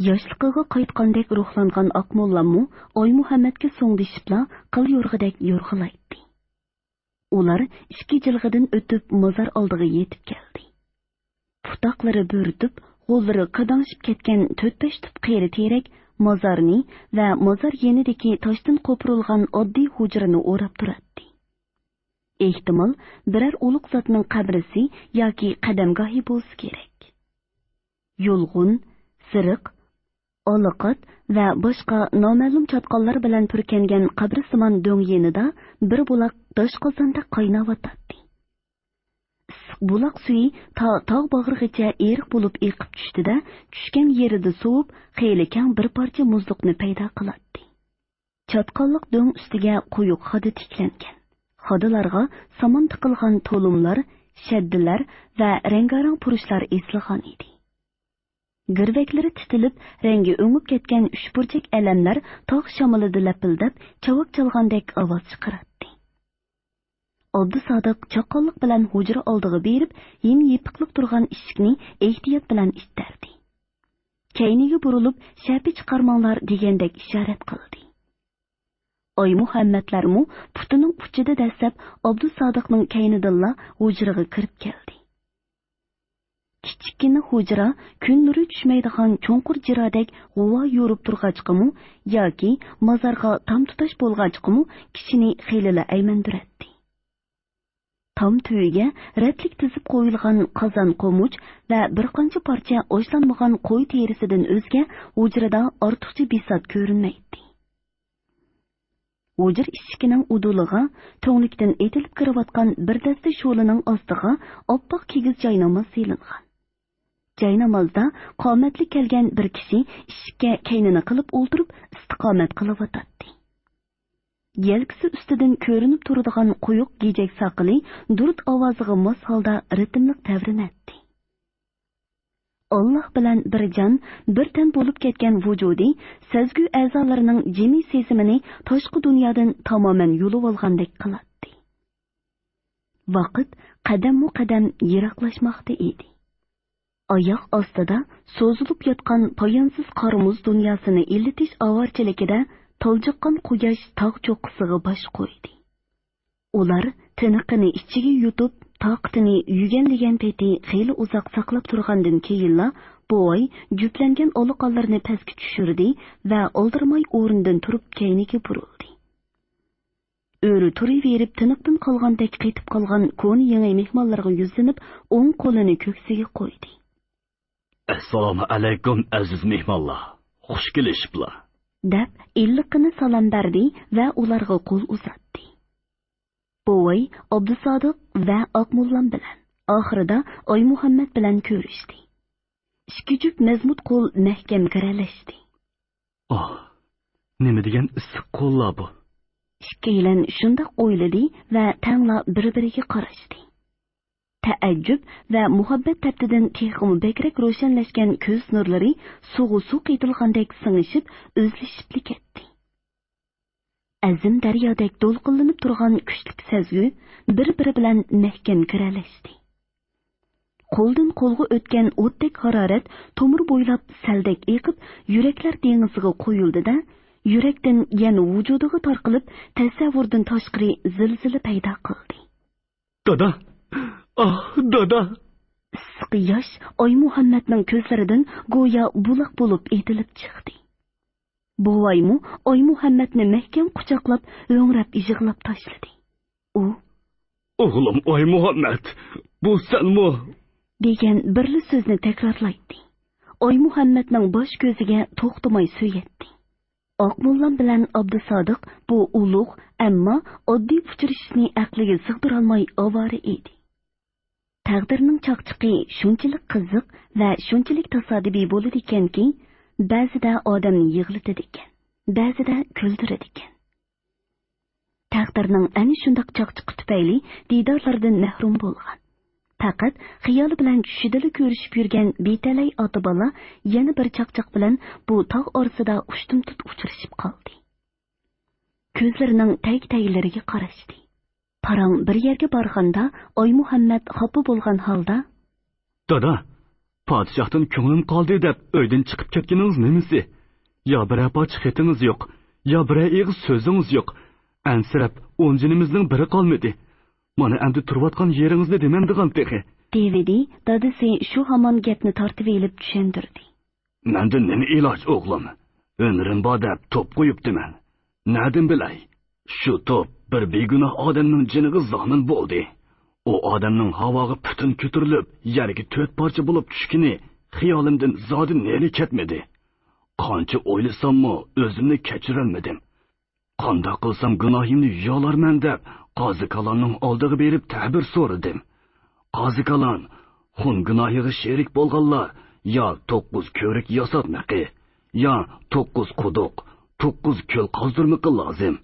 ياشلىقىغا قايتقاندەك روھلانغان ئاقموللاممۇ ئايمۇھەممەتكە سوڭدىشىپلا قىل يورغىدەك يورغىلايتتى. ئۇلار ئىككى جىلغىدىن ئۆتۈپ مازار ئالدىغا يېتىپ كەلدى. پۇتاقلىرى بۆرتۈپ، غوللىرى قاداڭشىپ كەتكەن تۆت-بەش تۈپ قېرى تېرەك مازارنى ۋە مازار يېنىدىكى تاشتىن قوپۇرۇلغان ئاددىي ھۇجرىنى ئوراپ تۇراتتى. ئېھتىمال، بىرەر ئۇلۇغ زاتنىڭ قەبرىسى ياكى قەدەمگاھى بولسا كېرەك. يۇلغۇن، سېرىق، ئالىقات ۋە باشقا نامەلۇم چاتقاللار بىلەن پۈركەنگەن قەبرىسىمان دۆڭ يېنىدا بىر بۇلاق داش قازاندەك قايناۋاتاتتى. ئىسسىق بۇلاق سۈيى تا تاغ باغرىغىچە ئېرىق بولۇپ ئېقىپ چۈشتى-دە، چۈشكەن يېرىدە سوۋۇپ، خېلى كەڭ بىر پارچە مۇزلۇقنى پەيدا قىلاتتى. چاتقاللىق دۆڭ ئۈستىگە قويۇق خادا تىكلەنگەن. خادىلارغا سامان تىقىلغان تولۇملار، شەددىلەر ۋە رەڭگارەڭ پۇرۇچلار ئېسىلغان ئىدى. گىرۋەكلىرى تىتىلىپ، رەڭگى ئۆڭۈپ كەتكەن ئۈچبۇرجەك ئەلەملەر تاغ شامىلىدا لەپىلدەپ، چاۋاك چالغاندەك ئاۋاز چىقىراتتى. ئابدۇسادىق چاققانلىق بىلەن ھۇجرا ئالدىغا بېرىپ، يېمى يېپىقلىق تۇرغان ئىشىكنى ئېھتىيات بىلەن ئىتتەردى. كەينىگە بۇرۇلۇپ، «شەپە چىقارماڭلار» دېگەندەك ئىشارەت قىلدى. ئايمۇھەممەتلەرمۇ پۇتىنىڭ ئۇچىدا دەسسەپ ئابدۇسادىقنىڭ كەينىدىنلا ھۇجرىغا كىرىپ كەلدى. كىچىككىنە ھۇجرا كۈن نۇرى چۈشمەيدىغان چوڭقۇر جىرادەك غۇۋا يورۇپ تۇرغاچقىمۇ ياكى مازارغا تام تۇتاش بولغاچقىمۇ كىشىنى خېلىلا ئەيمەندۈرەتتى. تام تۈۋىگە رەتلىك تىزىپ قويۇلغان قازان قومۇچ ۋە بىر قانچە پارچە ئاشلانمىغان قوي تېرىسىدىن ئۆزگە ھۇجرىدا ئارتۇقچە بىسات كۆرۈنمەيتتى. ھۇجرا ئىشىكىنىڭ ئۇدۇلىغا تۈڭلۈكتىن ئېتىلىپ كىرىۋاتقان بىر دەستە شولىنىڭ ئاستىغا ئاپئاق كىگىز جايناماز سېلىنغان. جاينامازدا قامەتلىك كەلگەن بىر كىشى ئىشىككە كەينىنى قىلىپ ئولتۇرۇپ ئىستىقامەت قىلىۋاتاتتى. يەلكىسى ئۈستىدىن كۆرۈنۈپ تۇرىدىغان قويۇق گېجەك ساقىلى دۇرۇت ئاۋازىغا ماس ھالدا رىتىملىق تەۋرىنەتتى. ئاللاھ بىلەن بىر جان، بىر تەن بولۇپ كەتكەن ۋۇجۇدى سەزگۈ ئەزالىرىنىڭ جىمى سېزىمىنى تاشقى دۇنيادىن تامامەن يۇلۇۋالغاندەك قىلاتتى. ۋاقىت قەدەممۇ قەدەم يىراقلاشماقتا ئىدى. ئاياغ ئاستىدا سوزۇلۇپ ياتقان پايانسىز قار مۇز دۇنياسىنى ئىللىتىش ئاۋارىچىلىكىدە تالجىققان قۇياش تاغ چوققىسىغا باش قويدى. ئۇلار تىنىقىنى ئىچىگە يۇتۇپ، تاقىتىنى يۈگەنلىگەن پېتى خېلى ئۇزاق ساقلاپ تۇرغاندىن كېيىنلا، بوۋاي جۈپلەنگەن ئالىقانلىرىنى پەسكە چۈشۈردى ۋە ئالدىرىماي ئورنىدىن تۇرۇپ كەينىگە بۇرۇلدى. ئۆرە تۇرۇۋېرىپ تىنىقتىن قالغاندەك قېتىپ قالغان كونا يېڭى مېھمانلارغا يۈزلىنىپ، ئوڭ قولىنى كۆكسىگە قويدى. ئەسسالامۇ ئەلەيكۇم، ئەزىز مېھمانلار. خۇش كېلىشىپلا. دەپ، ئىللىقىنە سالام بەردى ۋە ئۇلارغا قول ئۇزاتتى. بوۋاي، ئابدۇسادىق ۋە ئاقموللام بىلەن، ئاخىرىدا ئايمۇھەممەت بىلەن كۆرۈشتى. ئىككى جۈپ مەزمۇت قول مەھكەم گىرەلەشتى. ئاھ، نېمە دېگەن ئىسسىق قوللار بۇ! ئىككىيلەن شۇنداق ئويلىدى ۋە تەڭلا بىر-بىرىگە قاراشتى. تەئەججۈپ ۋە مۇھەببەت تەپتىدىن تېخىمۇ بەكرەك روشەنلەشكەن كۆز نۇرلىرى سۇغا سۇ قېتىلغاندەك سىڭىشىپ، ئۆزلىشىپلا كەتتى. ئەزىم دەريادەك دولقۇنلىنىپ تۇرغان كۈچلۈك سەزگۈ بىر-بىرى بىلەن مەھكەم گىرەلەشتى. قولدىن قولغا ئۆتكەن ئوتتەك ھارارەت تومۇر بويلاپ سەلدەك ئېقىپ، يۈرەكلەر دېڭىزىغا قۇيۇلدى-دە، يۈرەكتىن يەنە ۋۇجۇدىغا تارقىلىپ، تەسەۋۋۇردىن تاشقىرى زىلزىلە پەيدا قىلدى. دادا! ئاھ، دادا! ئىسسىق ياش ئايمۇھەممەتنىڭ كۆزلىرىدىن گويا بۇلاق بولۇپ ئېتىلىپ چىقتى. بوۋايمۇ ئايمۇھەممەتنى مەھكەم قۇچاقلاپ، ھۆڭرەپ يىغلاپ تاشلىدى. ئۇ، «ئوغلۇم ئايمۇھەممەت، بۇ سەنمۇ؟» دېگەن بىرلا سۆزنى تەكرارلايتتى. ئايمۇھەممەتنىڭ باش كۆزىگە توختىماي سۆيەتتى. ئاقموللام بىلەن ئابدۇسادىق بۇ ئۇلۇغ، ئەمما ئاددىي ئۇچرىشىشنى ئەقلىگە سىغدۇرالماي ئاۋارە ئىدى. تەقدىرنىڭ چاقچىقى شۇنچىلىك قىزىق ۋە شۇنچىلىك تاسادىپىي بولىدىكەنكى، بەزىدە ئادەمنى يىغلىتىدىكەن، بەزىدە كۈلدۈرىدىكەن. تەقدىرنىڭ ئەنە شۇنداق چاقچىقى تۈپەيلى دىدارلىرىدىن مەھرۇم بولغان. پەقەت خىيالى بىلەن چۈشىدىلا كۆرۈشۈپ يۈرگەن بىتەلەي ئاتا-بالا يەنە بىر چاقچاق بىلەن بۇ تاغ ئارىسىدا ئۇشتۇمتۇت ئۇچرىشىپ قالدى. كۆزلىرىنىڭ تەگ-تەگلىرىگە قاراشتى. پاراڭ بىر يەرگە بارغاندا، ئايمۇھەممەت خاپا بولغان ھالدا: دادا، پادىشاھتىن كۆڭلۈم قالدى دەپ ئۆيدىن چىقىپ كەتكىنىڭىز نېمىسى؟ يا بىرەر پارچە خېتىڭىز يوق، يا بىرەر ئېغىز سۆزىڭىز يوق. ئەنسىرەپ ئون جېنىمىزنىڭ بىرى قالمىدى. مانا ئەمدى تۇرۇۋاتقان يېرىڭىزنى دېمەمدىغان تېخى. دېۋىدى، دادىسى شۇ ھامان گەپنى تارتىۋېلىپ چۈشەندۈردى. مەندىن نېمە ئىلاج، ئوغلۇم؟ ھۈنىرىم بار دەپ توپ قويۇپتىمەن. نەدىن بىلەي؟ شۇ توپ بىر بىگۇناھ ئادەمنىڭ جېنىغا زامىن بولدى. ئۇ ئادەمنىڭ ھاۋاغا پۈتۈن كۆتۈرۈلۈپ، يەرگە تۆت پارچە بولۇپ چۈشكىنى خىيالىمدىن زادى نېرى كەتمىدى. قانچە ئويلىساممۇ، ئۆزۈمنى كەچۈرەلمىدىم. قانداق قىلسام گۇناھىمنى يۇيالارمەن دەپ، قازى كالاننىڭ ئالدىغا بېرىپ تەبىر سورىدىم. قازى كالان، خۇن گۇناھىغا شېرىك بولغانلار يا توققۇز كۆۋرۈك ياساتمىقى، يا توققۇز قۇدۇق، توققۇز كۆل قازدۇرمىقى لازىم.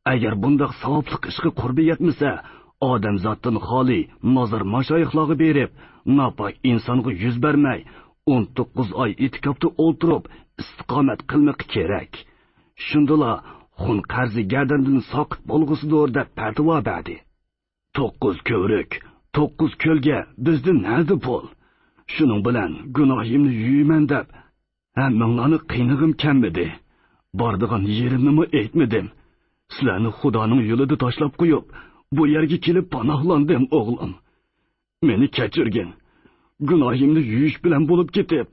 ئەگەر بۇنداق ساۋابلىق ئىشقا قۇربى يەتمىسە، ئادەمزاتتىن خالىي مازار ماشايىخلارغا بېرىپ، ناپاك ئىنسانغا يۈز بەرمەي، ئون توققۇز ئاي ئېتىكاپتا ئولتۇرۇپ، ئىستىقامەت قىلمىقى كېرەك. شۇندىلا خۇن قەرزى گەردەندىن ساقىت بولغۇسىدۇر، دەپ پەتىۋا بەردى. توققۇز كۆۋرۈك، توققۇز كۆلگە بىزدە نەدە پۇل؟ شۇنىڭ بىلەن گۇناھىمنى يۇيىمەن دەپ، ھەممىڭلارنى قىينىغىم كەلمىدى. بارىدىغان يېرىمنىمۇ ئېيتمىدىم. سىلەرنى خۇدانىڭ يولىدا تاشلاپ قويۇپ، بۇ يەرگە كېلىپ پاناھلاندىم، ئوغلۇم. مېنى كەچۈرگىن. گۇناھىمنى يۇيۇش بىلەن بولۇپ كېتىپ،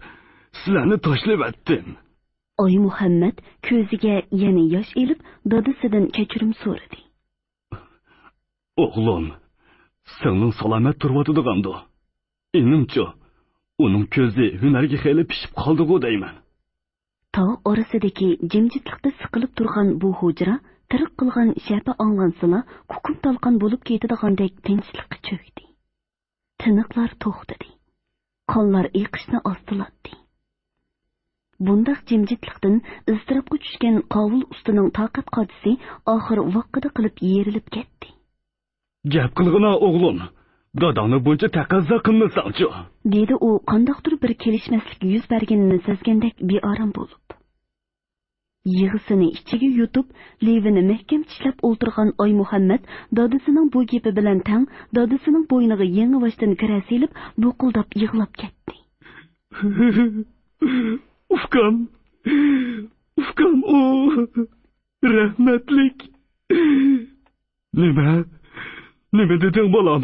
سىلەرنى تاشلىۋەتتىم. ئايمۇھەممەت كۆزىگە يەنە ياش ئېلىپ، دادىسىدىن كەچۈرۈم سورىدى. ئوغلۇم، سىڭلىڭ سالامەت تۇرۇۋاتىدىغاندۇ؟ ئېنىڭچۇ، ئۇنىڭ كۆزى ھۈنەرگە خېلى پىشىپ قالدىغۇ دەيمەن. تاغ ئارىسىدىكى جىمجىتلىقتا سىقىلىپ تۇرغان بۇ ھۇجرا تىرىك قىلغان شەپە ئاڭلانسىلا، كۇكۇم تالقان بولۇپ كېتىدىغاندەك تىنچلىققا چۆكتى. تىنىقلار توختىدى. قانلار ئېقىشنى ئاستىلاتتى. بۇنداق جىمجىتلىقتىن ئىزتىراپقا چۈشكەن قاۋۇل ئۇستىنىڭ تاقەت قاچىسى ئاخىر ۋاققىدە قىلىپ يېرىلىپ كەتتى. گەپ قىلغىنا، ئوغلۇم، داداڭنى بۇنچە تەقەززا قىلمىساڭچۇ؟ دېدى ئۇ قانداقتۇر بىر كېلىشمەسلىك يۈز بەرگىنىنى سەزگەندەك بىئارام بولۇپ. يىغىسىنى ئىچىگە يۇتۇپ، لېۋىنى مەھكەم چىشلەپ ئولتۇرغان ئايمۇھەممەت دادىسىنىڭ بۇ گېپى بىلەن تەڭ دادىسىنىڭ بوينىغا يېڭىۋاشتىن كىرە سېلىپ، بۇقۇلداپ يىغلاپ كەتتى. ئۇكام، ئۇكام ئۇ، رەھمەتلىك. نېمە؟ نېمە دېدىڭ، بالام؟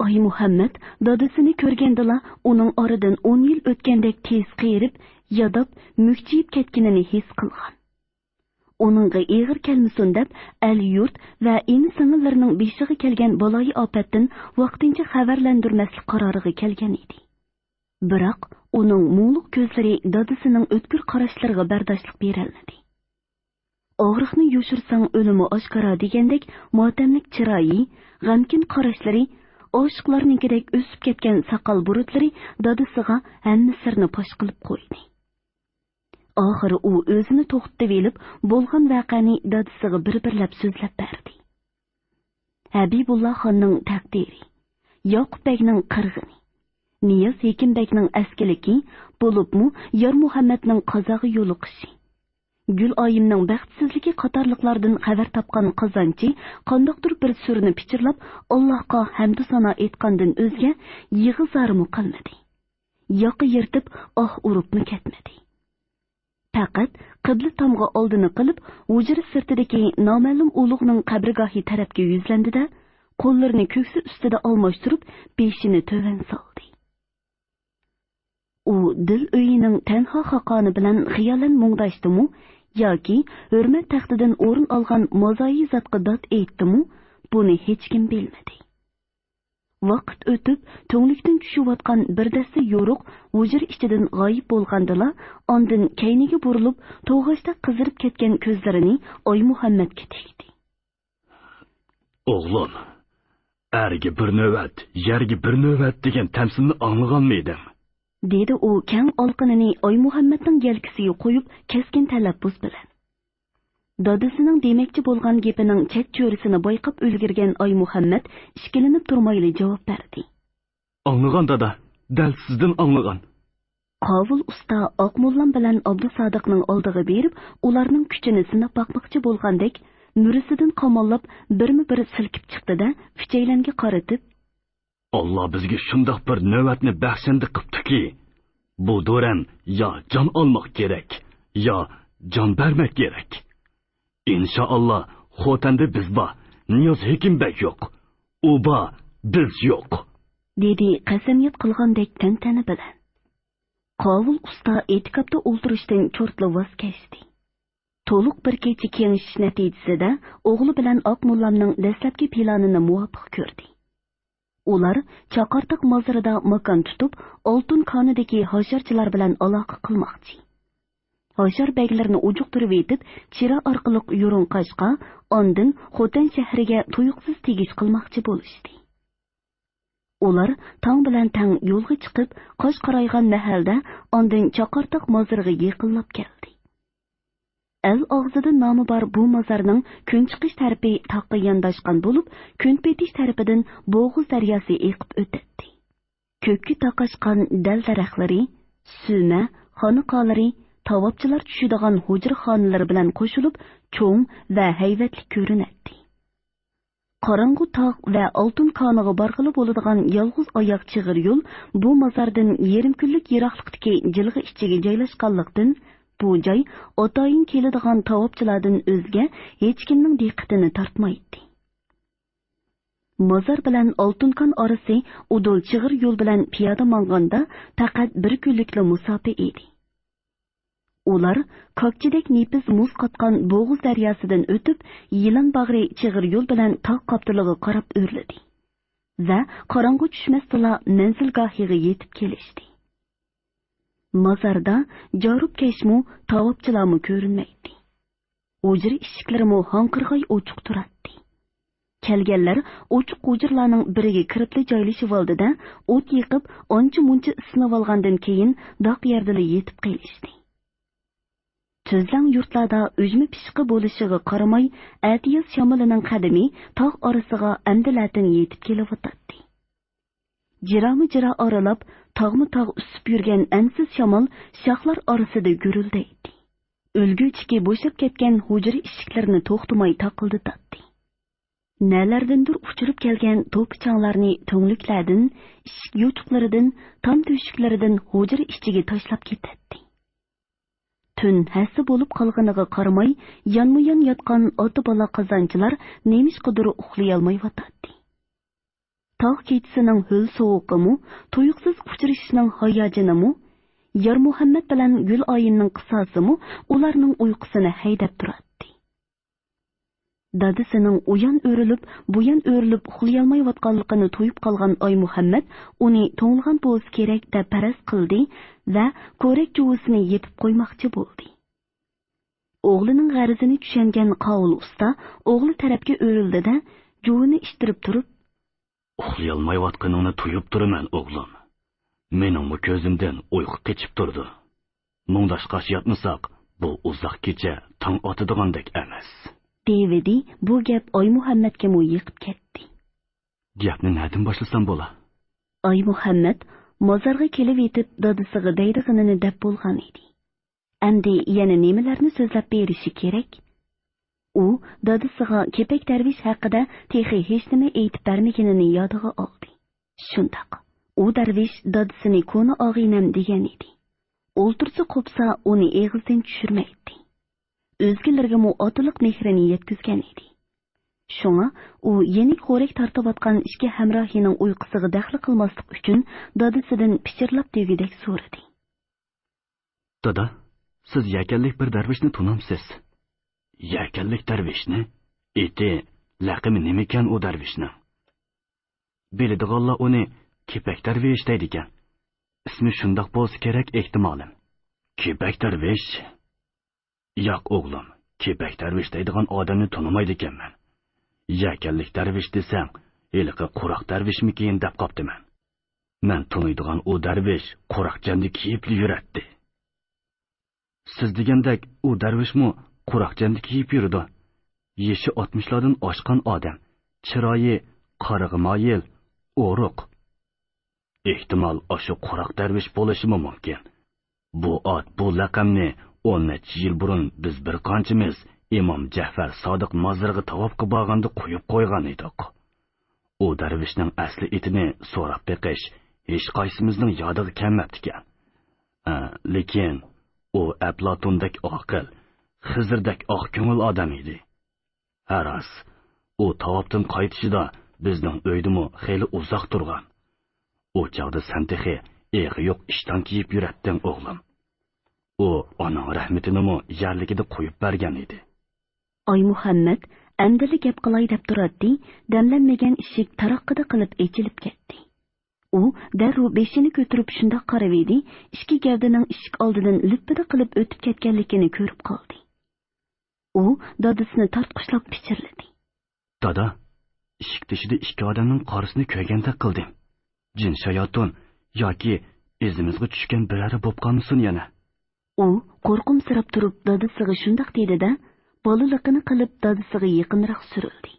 ئايمۇھەممەت دادىسىنى كۆرگەندىلا، ئۇنىڭ ئارىدىن ئون يىل ئۆتكەندەك تېز قېرىپ، ياداپ، مۈكچىيىپ كەتكىنىنى ھېس قىلغان. ئۇنىڭغا ئېغىر كەلمىسۇن دەپ، ئەل-يۇرت ۋە ئىنى-سىڭىللىرىنىڭ بېشىغا كەلگەن بالايىئاپەتتىن ۋاقتىنچە خەۋەرلەندۈرمەسلىك قارارىغا كەلگەن ئىدى. بىراق ئۇنىڭ مۇڭلۇق كۆزلىرى دادىسىنىڭ ئۆتكۈر قاراشلىرىغا بەرداشلىق بېرەلمىدى. «ئاغرىقنى يوشۇرساڭ، ئۆلىمۇ ئاشكارا» دېگەندەك ماتەملىك چىرايى، غەمكىن قاراشلىرى، ئاشىقلارنىڭكىدەك ئۆسۈپ كەتكەن ساقال بۇرۇتلىرى دادىسىغا ھەممە سىرنى پاش قىلىپ قويدى. ئاخىرى ئۇ ئۆزىنى توختىتىۋېلىپ، بولغان ۋەقەنى دادىسىغا بىر-بىرلەپ سۆزلەپ بەردى. ھەبىبۇللا خاننىڭ تەقدىرى، ياقۇپ بەگنىڭ قىرغىنى، نىياز ھېكىم بەگنىڭ ئەسكىلىكى، بولۇپمۇ يار مۇھەممەتنىڭ قازاغا يولۇقۇشى، گۈل ئايىمنىڭ بەختسىزلىكى قاتارلىقلاردىن خەۋەر تاپقان قازانچى قانداقتۇر بىر سۈرىنى پىچىرلاپ، ئاللاھقا ھەمدۇ سانا ئېيتقاندىن ئۆزگە يىغا-زارىمۇ قىلمىدى. ياقا يىرتىپ ئاھ ئۇرۇپمۇ كەتمىدى. پەقەت قىبلە تامغا ئالدىنى قىلىپ، ھۇجرا سىرتىدىكى نامەلۇم ئۇلۇغنىڭ قەبرىگاھى تەرەپكە يۈزلەندى-دە، قوللىرىنى كۆكسى ئۈستىدە ئالماشتۇرۇپ، بېشىنى تۆۋەن سالدى. ئۇ دىل ئۆيىنىڭ تەنھا خاقانى بىلەن خىيالەن مۇڭداشتىمۇ ياكى ھۆرمەت تەختىدىن ئورۇن ئالغان مازايى زاتقا داد ئېيتتىمۇ، بۇنى ھېچكىم بىلمىدى. ۋاقىت ئۆتۈپ، تۈڭلۈكتىن چۈشۈۋاتقان بىر دەستە يورۇق ھۇجرا ئىچىدىن غايىب بولغاندىلا، ئاندىن كەينىگە بۇرۇلۇپ، توغاچتەك قىزىرىپ كەتكەن كۆزلىرىنى ئايمۇھەممەتكە تىكتى. ئوغلۇم، ئەرگە بىر نۆۋەت، يەرگە بىر نۆۋەت دېگەن تەمسىلنى ئاڭلىغانمىدىڭ؟ دېدى ئۇ كەڭ ئالىقىنىنى ئايمۇھەممەتنىڭ يەلكىسىگە قويۇپ، كەسكىن تەلەپپۇز بىلەن. دادىسىنىڭ دېمەكچى بولغان گېپىنىڭ چەت چۆرىسىنى بايقاپ ئۈلگۈرگەن ئايمۇھەممەت ئىككىلىنىپ تۇرمايلا جاۋاب بەردى. ئاڭلىغان دادا، دەل سىزدىن ئاڭلىغان. قاۋۇل ئۇستا ئاق موللام بىلەن ئابدۇسادىقنىڭ ئالدىغا بېرىپ، ئۇلارنىڭ كۈچىنى سىناپ باقماقچى بولغاندەك، مۈرىسىدىن قاماللاپ، بىرمۇ بىر سىلكىپ چىقتى-دە، ئۈچەيلەنگە قارىتىپ، ئاللا بىزگە شۇنداق بىر نۆۋەتنى بەخشەندە قىپتۇكى، بۇ دورەم يا جان ئالماق كېرەك، يا جان بەرمەك كېرەك. ئىنشائاللا، خوتەندە بىز بار، نىياز ھېكىم بەگ يوق. ئۇ بار، بىز يوق. دېدى قەسەمياد قىلغاندەك تەنتەنە بىلەن. قاۋۇل ئۇستا ئېتىكاپتا ئولتۇرۇشتىن چورتلا ۋاز كەچتى. تولۇق بىر كېچە كېڭىشىش نەتىجىسىدە ئوغلى بىلەن ئاق موللامنىڭ دەسلەپكى پىلانىنى مۇۋاپىق كۆردى. ئۇلار چاقارتاق مازىرىدا ماكان تۇتۇپ، ئالتۇن كانىدىكى ھاشارچىلار بىلەن ئالاقە قىلماقچى. ھاشار بەگلىرىنى ئۇجۇقتۇرۇۋېتىپ، چىرا ئارقىلىق يۇرۇڭ قاشقا، ئاندىن خوتەن شەھىرىگە تۇيۇقسىز تېگىش قىلماقچى بولۇشتى. ئۇلار تاڭ بىلەن تەڭ يولغا چىقىپ، قاش قارايغان مەھەلدە ئاندىن چاقارتاق مازىرىغا يېقىنلاپ كەلدى. ئەل ئاغزىدا نامى بار بۇ مازارنىڭ كۈنچىقىش تەرىپى تاغقا يانداشقان بولۇپ، كۈنپېتىش تەرىپىدىن بوغۇز دەرياسى ئېقىپ ئۆتەتتى. كۆككە تاقاشقان دەل-دەرەخلىرى، سۈمە، خانىقالىرى، تاۋاپچىلار چۈشىدىغان ھۇجرىخانىلىرى بىلەن قوشۇلۇپ، چوڭ ۋە ھەيۋەتلىك كۆرۈنەتتى. قاراڭغۇ تاغ ۋە ئالتۇن كانىغا بارغىلى بولىدىغان يالغۇز ئاياق چىغىر يول بۇ مازاردىن يېرىم كۈنلۈك يىراقلىقتىكى جىلغا ئىچىگە جايلاشقانلىقتىن، بۇ جاي ئاتايىن كېلىدىغان تاۋاپچىلاردىن ئۆزگە ھېچكىمنىڭ دىققىتىنى تارتمايتتى. مازار بىلەن ئالتۇن كان ئارىسى ئۇدۇل چىغىر يول بىلەن پىيادە ماڭغاندا پەقەت بىر كۈنلۈكلا مۇساپە ئىدى. ئۇلار كاكچىدەك نېپىز مۇز قاتقان بوغۇز دەرياسىدىن ئۆتۈپ، يىلان باغرى چىغىر يول بىلەن تاغ قاپتىلىغا قاراپ ئۆرلىدى ۋە قاراڭغۇ چۈشمەستىلا مەنزىلگاھىغا يېتىپ كېلىشتى. مازاردا جاروپكەشمۇ، تاۋاپچىلارمۇ كۆرۈنمەيتتى. ھۇجرا ئىشىكلىرىمۇ ھاڭقىرغاي ئوچۇق تۇراتتى. كەلگەنلەر ئوچۇق ھۇجرىلارنىڭ بىرىگە كىرىپلا جايلىشىۋالدى-دە، ئوت يېقىپ، ئانچە-مۇنچە ئىسسىنىۋالغاندىن كېيىن، داق يەردىلا يېتىپ قېلىشتى. تۈزلەڭ يۇرتلاردا ئۈجمە پىشقى بولۇشىغا قارىماي، ئەتىياز شامىلىنىڭ قەدىمى تاغ ئارىسىغا ئەمدىلەتىن يېتىپ كېلىۋاتاتتى. جىرامۇ جىرا ئارىلاپ، تاغمۇ تاغ ئۈسۈپ يۈرگەن ئەنسىز شامال شاخلار ئارىسىدا گۈرۈلدەيتتى. ئۆلگۈچىكى بوشاپ كەتكەن ھۇجرا ئىشىكلىرىنى توختىماي تاقىلدىتاتتى. نەلەردىندۇر ئۇچۇرۇپ كەلگەن توپا-چاڭلارنى تۈڭلۈكلەردىن، ئىشىك يوچۇقلىرىدىن، تام تۆشۈكلىرىدىن ھۇجرا ئىچىگە تاشلاپ كېتەتتى. تۈن ھەسسە بولۇپ قالغىنىغا قارىماي، يانمۇيان ياتقان ئاتا-بالا قازانچىلار نېمىشقىدۇر ئۇخلىيالمايۋاتاتتى. تاغ كېچىسىنىڭ ھۆل سوغۇقىمۇ، تۇيۇقسىز ئۇچرىشىشنىڭ ھاياجىنىمۇ، يارمۇھەممەت بىلەن گۈلئاينىڭ قىساسىمۇ ئۇلارنىڭ ئۇيقۇسىنى ھەيدەپ تۇراتتى. دادىسىنىڭ ئۇيان ئۆرۈلۈپ، بۇيان ئۆرۈلۈپ ئۇخلىيالمايۋاتقانلىقىنى تۇيۇپ قالغان ئايمۇھەممەت ئۇنى توڭلىغان بولسا كېرەك دەپ پەرەز قىلدى ۋە كورەك جۇۋىسىنى يېپىپ قويماقچى بولدى. ئوغلىنىڭ غەرىزىنى چۈشەنگەن قاۋۇل ئۇستا ئوغلى تەرەپكە ئۆرۈلدى-دە، جۇۋىنى ئىتتىرىپ تۇرۇپ، ئۇخلىيالمايۋاتقىنىڭنى تۇيۇپ تۇرىمەن، ئوغلۇم. مېنىڭمۇ كۆزۈمدىن ئۇيقۇ قېچىپ تۇرىدۇ. مۇڭداشقاچ ياتمىساق، بۇ ئۇزاق كېچە تاڭ ئاتىدىغاندەك ئەمەس. دېۋىدى، بۇ گەپ ئايمۇھەممەتكىمۇ يېقىپ كەتتى. گەپنى نەدىن باشلىسام بولا؟ ئايمۇھەممەت مازارغا كېلىۋېتىپ دادىسىغا دەيدىغىنىنى دەپ بولغان ئىدى. ئەمدى يەنە نېمىلەرنى سۆزلەپ بېرىشى كېرەك؟ ئۇ دادىسىغا كېپەك دەرۋىش ھەققىدە تېخى ھېچنېمە ئېيتىپ بەرمىگىنىنى يادىغا ئالدى. شۇنداق، ئۇ دەرۋىش دادىسىنى كونا ئاغىنەم دېگەن ئىدى. ئولتۇرسا قوپسا ئۇنى ئېغىزدىن چۈشۈرمەيتتى. ئۆزگىلەرگىمۇ ئاتىلىق مېھرىنى يەتكۈزگەن ئىدى. شۇڭا ئۇ يېنىك خورەك تارتىۋاتقان ئىككى ھەمراھىنىڭ ئۇيقۇسىغا دەخلى قىلماسلىق ئۈچۈن دادىسىدىن پىچىرلاپ دېگۈدەك سورىدى. دادا، سىز يەكەنلىك بىر دەرۋىشنى تونامسىز؟ يەكەنلىك دەرۋىشنى؟ ئېتى، لەقىمى نېمىكەن ئۇ دەرۋىشنىڭ؟ بىلىدىغانلار ئۇنى كېپەك دەرۋىش دەيدىكەن. ئىسمى شۇنداق بولسا كېرەك، ئېھتىمالىم. كېپەك دەرۋىش؟ ياق، ئوغلۇم، كېپەك دەرۋىش دەيدىغان ئادەمنى تونۇمايدىكەنمەن. يەكەنلىك دەرۋىش دېسەڭ، ھېلىقى قۇراق دەرۋىشمىكىن دەپ قاپتىمەن. مەن تونۇيدىغان ئۇ دەرۋىش قۇراق جەندە كىيىپلا يۈرەتتى. سىز دېگەندەك ئۇ دەرۋىشمۇ قۇراق جەندە كىيىپ يۈرىدۇ. يېشى ئاتمىشلاردىن ئاشقان ئادەم، چىرايى قارىغا مايىل، ئورۇق. ئېھتىمال، ئاشۇ قۇراق دەرۋىش بولۇشىمۇ مۇمكىن. بۇ ئات، بۇ لەقەمنى ئون نەچچە يىل بۇرۇن بىز بىر قانچىمىز ئىمام جەفەر سادىق مازىرىغا تاۋاپقا بارغاندا قويۇپ قويغان ئىدۇق. ئۇ دەرۋىشنىڭ ئەسلى ئېتىنى سوراپ بېقىش ھېچقايسىمىزنىڭ يادىغا كەلمەپتىكەن. ئە، لېكىن ئۇ ئەپلاتوندەك ئاقىل، خىزىردەك ئاق كۆڭۈل ئادەم ئىدى. ھە راست، ئۇ تاۋاپتىن قايتىشىدا بىزنىڭ ئۆيدىمۇ خېلى ئۇزاق تۇرغان. ئۇ چاغدا سەن تېخى ئېغى يوق ئىشتان كىيىپ يۈرەتتىڭ، ئوغلۇم. ئۇ ئاناڭ رەھمىتىنىمۇ يەرلىكىدە قويۇپ بەرگەن ئىدى. ئايمۇھەممەت ئەمدىلا گەپ قىلاي دەپ تۇراتتى، دەملەنمىگەن ئىشىك تاراققىدە قىلىپ ئېچىلىپ كەتتى. ئۇ دەررۇ بېشىنى كۆتۈرۈپ شۇنداق قارىۋىدى، ئىككى گەۋدىنىڭ ئىشىك ئالدىدىن لۈپپىدە قىلىپ ئۆتۈپ كەتكەنلىكىنى كۆرۈپ قالدى. ئۇ دادىسىنى تارتقۇچلاپ پىچىرلىدى. دادا، ئىشىك تېشىدا ئىككى ئادەمنىڭ قارىسىنى كۆرگەندەك قىلدىم. جىن شاياتۇن ياكى ئىزىمىزغا چۈشكەن بىرەرى بوپ قالمىسۇن يەنە. ئۇ قورقۇمسىراپ تۇرۇپ دادىسىغا شۇنداق دېدى-دە، بالىلىقىنى قىلىپ دادىسىغا يېقىنراق سۈرۈلدى.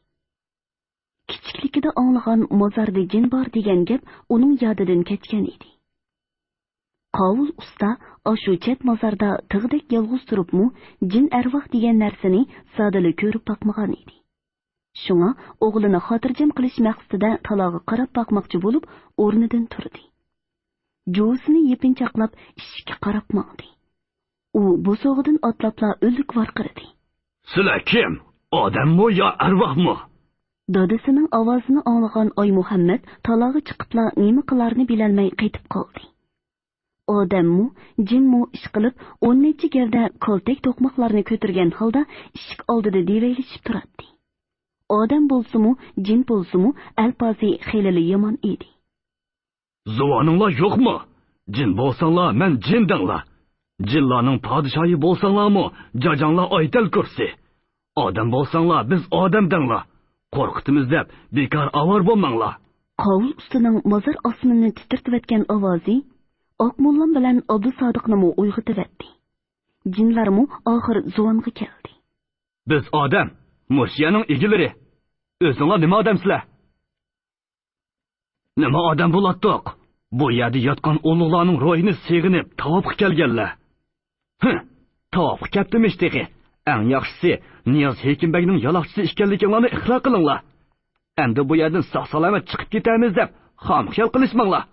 كىچىكلىكىدە ئاڭلىغان مازاردا جىن بار دېگەن گەپ ئۇنىڭ يادىدىن كەچكەن ئىدى. قاۋۇل ئۇستا ئاشۇ چەت مازاردا تىغدەك يالغۇز تۇرۇپمۇ جىن ئەرۋاھ دېگەن نەرسىنى زادىلا كۆرۈپ باقمىغان ئىدى. شۇڭا ئوغلىنى خاتىرجەم قىلىش مەقسىتىدە تالاغا قاراپ باقماقچى بولۇپ ئورنىدىن تۇردى. جۇۋىسىنى يېپىنچاقلاپ ئىشىككە قاراپ ماڭدى. ئۇ بوسۇغىدىن ئاتلاپلا ئۈنلۈك ۋارقىرىدى. سىلەر كىم؟ ئادەممۇ يا ئەرۋاھمۇ؟ دادىسىنىڭ ئاۋازىنى ئاڭلىغان ئايمۇھەممەت تالاغا چىقىپلا نېمە قىلارنى بىلەلمەي قېتىپ قالدى. ئادەممۇ، جىنمۇ ئىشقىلىپ ئون نەچچە گەۋدە كالتەك توقماقلارنى كۆتۈرگەن ھالدا ئىشىك ئالدىدا دېۋەيلىشىپ تۇراتتى. ئادەم بولسىمۇ، جىن بولسىمۇ ئەلپازى خېلىلا يامان ئىدى. زۇۋانىڭلار يوقمۇ؟ جىن بولساڭلار، مەن جىن دەڭلار. جىنلارنىڭ پادىشاھى بولساڭلارمۇ، جاجاڭلار ئايتەل كۇرسى. ئادەم بولساڭلار، بىز ئادەم دەڭلار. قورقۇتىمىز دەپ بىكار ئاۋارە بولماڭلار. قاۋۇل ئۇستىنىڭ مازار ئاسمىنىنى تىترىتىۋەتكەن ئاۋازى ئاقموللام بىلەن ئابدۇسادىقنىمۇ ئويغىتىۋەتتى. جىنلارمۇ ئاخىر زۇۋانغا كەلدى. بىز ئادەم، مۇشۇ يەرنىڭ ئىگىلىرى. ئۆزۈڭلار نېمە ئادەمسىلەر؟ نېمە ئادەم بولاتتۇق؟ بۇ يەردە ياتقان ئۇلۇغلارنىڭ روھىنى سېغىنىپ تاۋاپقا كەلگەنلەر. ھە، تاۋاپقا كەپتىمىش تېخى. ئەڭ ياخشىسى، نىياز ھېكىمبەگنىڭ يالاقچىسى ئىكەنلىكىڭلارنى ئىقرار قىلىڭلار. ئەمدى بۇ يەردىن ساق-سالامەت چىقىپ كېتەرمىز دەپ خام خىيال قىلىشماڭلار.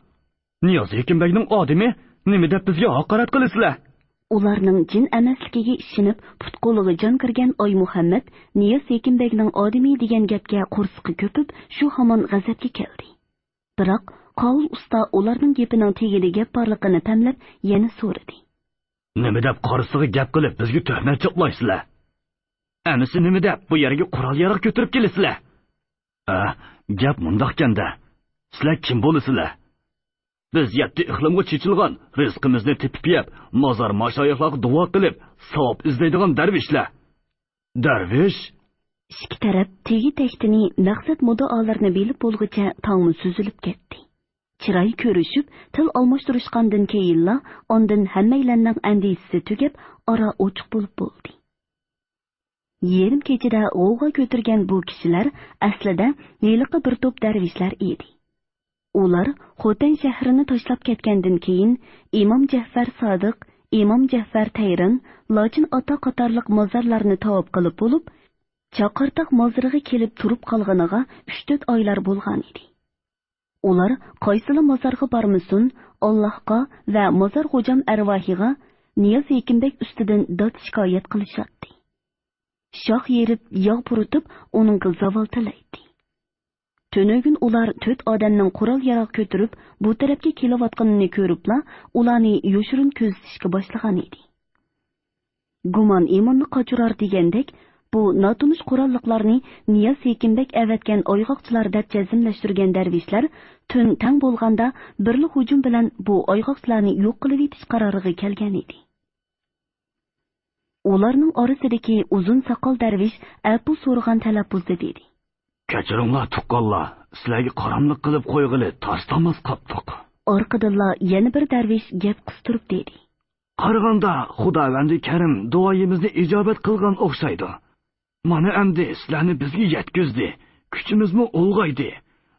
نىياز ھېكىمبەكنىڭ ئادىمى نېمە دەپ بىزگە ھاقارەت قىلىسىلەر؟ ئۇلارنىڭ جىن ئەمەسلىكىگە ئىشىنىپ، پۇت-قولىغا جان كىرگەن ئايمۇھەممەت نىياز ھېكىمبەكنىڭ ئادىمى دېگەن گەپكە قورسىقى كۆپۈپ، شۇ ھامان غەزەپكە كەلدى. بىراق قاۋۇل ئۇستا ئۇلارنىڭ گېپىنىڭ تېگىدە گەپ بارلىقىنى پەملەپ، يەنە سورىدى. نېمە دەپ قارىسىغا گەپ قىلىپ، بىزگە تۆھمەت چاپلايسىلەر؟ ئەمىسە نېمە دەپ بۇ يەرگە قورال-ياراغ كۆتۈرۈپ كېلىسىلەر؟ ئە، گەپ مۇنداقكەندە، سىلەر كىم بولىسىلەر؟ بىز يەتتە ئىقلىمغا چېچىلغان، رىزقىمىزنى تېپىپ يەپ، مازار ماشايىخلارغا دۇئا قىلىپ، ساۋاب ئىزدەيدىغان دەرۋىشلەر. دەرۋىش؟ ئىككى تەرەپ تېگى-تەكتىنى، مەقسەت-مۇددىئالىرىنى بىلىپ بولغۇچە تاڭمۇ سۈزۈلۈپ كەتتى. چىراي كۆرۈشۈپ، تىل ئالماشتۇرۇشقاندىن كېيىنلا، ئاندىن ھەممەيلەننىڭ ئەندىشىسى تۈگەپ، ئارا ئوچۇق بولۇپ بولدى. يېرىم كېچىدە غوۋغا كۆتۈرگەن بۇ كىشىلەر ئەسلىدە ھېلىقى بىر توپ دەرۋىشلەر ئىدى. ئۇلار خوتەن شەھىرىنى تاشلاپ كەتكەندىن كېيىن، ئىمام جەفەر سادىق، ئىمام جەفەر تەيران، لاچىن ئاتا قاتارلىق مازارلارنى تاۋاپ قىلىپ بولۇپ، چاقارتاغ مازىرىغا كېلىپ تۇرۇپ قالغىنىغا ئۈچ تۆت ئايلار بولغانىدى. ئۇلار قايسىلا مازارغا بارمىسۇن، ئاللاھقا ۋە مازار خوجام ئەرۋاھىغا نىياز ھېكىمبەگ ئۈستىدىن داد شىكايەت قىلىشاتتى. شاخ يېرىپ، ياغ پۇرىتىپ، ئۇنىڭغا زاۋال تىلەيتتى. تۈنۈگۈن ئۇلار تۆت ئادەمنىڭ قورال-ياراغ كۆتۈرۈپ، بۇ تەرەپكە كېلىۋاتقىنىنى كۆرۈپلا، ئۇلارنى يوشۇرۇن كۆزىتىشكە باشلىغانىدى. گۇمان ئىماننى قاچۇرار دېگەندەك، بۇ ناتونۇش قوراللىقلارنى نىياز ھېكىمبەگ ئەۋەتكەن ئايغاقچىلار دەپ جەزملەشتۈرگەن دەرۋىشلەر تۈن تەڭ بولغاندا بىرلا ھۇجۇم بىلەن بۇ ئايغاقچىلارنى يوق قىلىۋېتىش قارارىغا كەلگەنىدى. ئۇلارنىڭ ئارىسىدىكى ئۇزۇن ساقال دەرۋىش ئەپۇ سورىغان تەلەپپۇزدا دېدى. كەچۈرۈڭلار، تۇغقانلار، سىلەرگە قاراملىق قىلىپ قويغىلى تاس-تاماس قاپتۇق. ئارقىدىنلا يەنە بىر دەرۋىش گەپ قىستۇرۇپ دېدى. قارىغاندا، خۇداۋەندى كەرىم دۇئايىمىزنى ئىجابەت قىلغان ئوخشايدۇ. مانا ئەمدى سىلەرنى بىزگە يەتكۈزدى، كۈچىمىزمۇ ئۇلغايدى.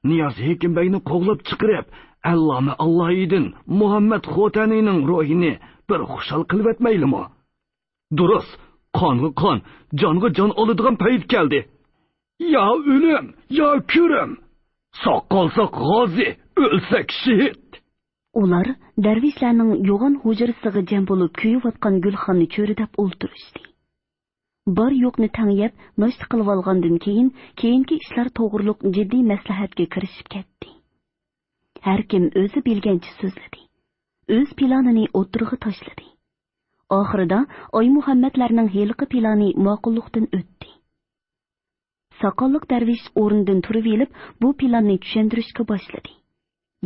نىياز ھېكىم بەگنى قوغلاپ چىقىرىپ، ئەللامە ئاللاھىدىن مۇھەممەد خوتەنىنىڭ روھىنى بىر خۇشال قىلىۋەتمەيلىمۇ؟ دۇرۇس، قانغا قان، جانغا جان ئالىدىغان پەيت كەلدى. يا ئۆلۈم، يا كۆرۈم! ساق قالساق غازى، ئۆلسەك شېھىت! ئۇلار دەرۋىشلەرنىڭ يوغان ھۇجرىسىغا جەم بولۇپ كۆيۈۋاتقان گۈلخاننى چۆرىدەپ ئولتۇرۇشتى. بار-يوقنى تەڭ يەپ، ناشتا قىلىۋالغاندىن كېيىن، كېيىنكى ئىشلار توغرۇلۇق جىددىي مەسلىھەتكە كىرىشىپ كەتتى. ھەركىم ئۆزى بىلگەنچە سۆزلىدى. ئۆز پىلانىنى ئوتتۇرىغا تاشلىدى. ئاخىرىدا ئايمۇھەممەتلەرنىڭ ھېلىقى پىلانى ماقۇللۇقتىن ئۆتتى. ساقاللىق دەرۋىش ئورنىدىن تۇرۇۋېلىپ، بۇ پىلاننى چۈشەندۈرۈشكە باشلىدى.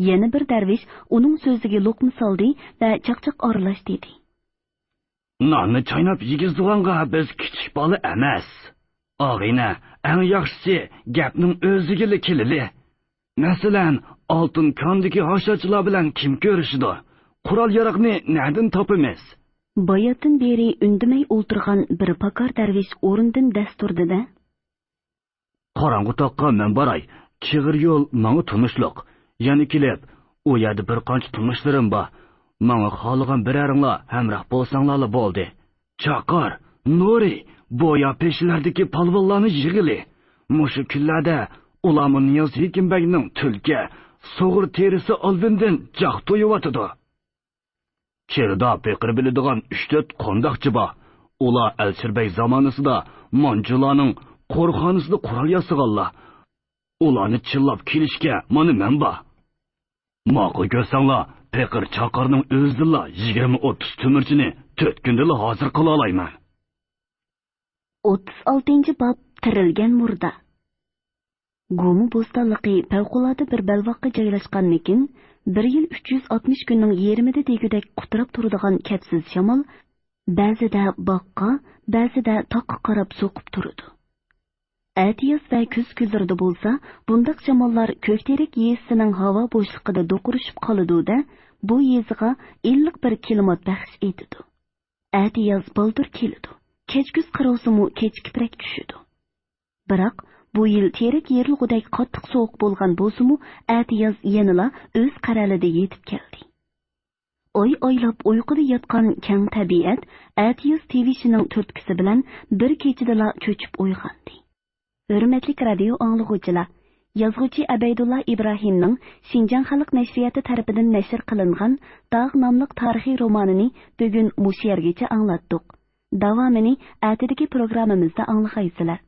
يەنە بىر دەرۋىش ئۇنىڭ سۆزىگە لوقما سالدى ۋە چاقچاق ئارىلاش دېدى. ناننى چايناپ يېگۈزىدىغانغا بىز كىچىك بالا ئەمەس. ئاغىنە، ئەڭ ياخشىسى گەپنىڭ ئۆزىگىلا كېلىلى. مەسىلەن، ئالتۇن كاندىكى ھاشارچىلار بىلەن كىم كۆرۈشىدۇ؟ قورال-ياراغنى نەدىن تاپىمىز؟ باياتتىن بېرى ئۈندىمەي ئولتۇرغان بىر پاكار دەرۋىش ئورنىدىن دەس تۇردى-دە. قاراڭغۇ تاغقا مەن باراي، چىغىر يول ماڭا تونۇشلۇق. يەنە كېلىپ، ئۇ يەردە بىر قانچە تونۇشلىرىم بار. ماڭا خالىغان بىرەرىڭلار ھەمراھ بولساڭلارلا بولدى. چاقار، نۇرى، بويا پېشىلەردىكى پالۋانلارنى يىغىلى. مۇشۇ كۈنلەردە ئۇلارمۇ نىياز ھېكىم بەگنىڭ تۈلكە، سۇغۇر تېرىسى ئالۋىنىدىن جاق تويۇۋاتىدۇ. چېرىدا پېقىر بىلىدىغان ئۈچ-تۆت قونداقچى بار. ئۇلار ئەلشىر بەگ زامانىسىدا مانجۇلارنىڭ قورخانىسىدا قورال ياسىغانلار. ئۇلارنى چىللاپ كېلىشكە مانا مەن بار. ماقۇل كۆرسەڭلار، پېقىر چاقارنىڭ ئۆزىدىنلا يىگىرمە-ئوتتۇز تۆمۈرچىنى تۆت كۈندىلا ھازىر قىلالايمەن. ئوتتۇز ئالتىنچى باب، تىرىلگەن مۇردا. گۇمۇ بوستانلىقى پەۋقۇلئاددە بىر بەلباغقا جايلاشقانمىكىن، بىر يىل ئۈچ يۈز ئاتمىش كۈننىڭ يېرىمىدا دېگۈدەك قۇتراپ تۇرىدىغان كەپسىز شامال بەزىدە باغقا، بەزىدە تاغقا قاراپ سوقۇپ تۇرىدۇ. ئەتىياز ۋە كۈز كۈنلىرىدە بولسا، بۇنداق شاماللار كۆكتېرەك يېزىسىنىڭ ھاۋا بوشلۇقىدا دوقۇرۇشۇپ قالىدۇ-دە، بۇ يېزىغا ئىللىق بىر كىلىمات بەخش ئېتىدۇ. ئەتىياز بالدۇر كېلىدۇ، كەچكۈز قارىسىمۇ كېچىكىپرەك چۈشىدۇ. بىراق، بۇ يىل تېرەك يېرىلغۇدەك قاتتىق سوغۇق بولغان بولسىمۇ، ئەتىياز يەنىلا ئۆز قەرەلىدە يېتىپ كەلدى. ئاي ئايلاپ ئۇيقۇدا ياتقان كەڭ تەبىئەت ئەتىياز تىۋىشىنىڭ تۈرتكىسى بىلەن بىر كېچىدىلا چۆچۈپ ئويغاندى. ھۆرمەتلىك رادىيو ئاڭلىغۇچىلار، يازغۇچى ئەبەيدۇللا ئىبراھىمنىڭ شىنجاڭ خەلق نەشرىياتى تەرىپىدىن نەشر قىلىنغان داغ ناملىق تارىخىي رومانىنى بۈگۈن مۇشۇ يەرگىچە ئاڭلاتتۇق. داۋامىنى ئەتىدىكى پروگراممىمىزدا ئاڭلىغايسىلەر.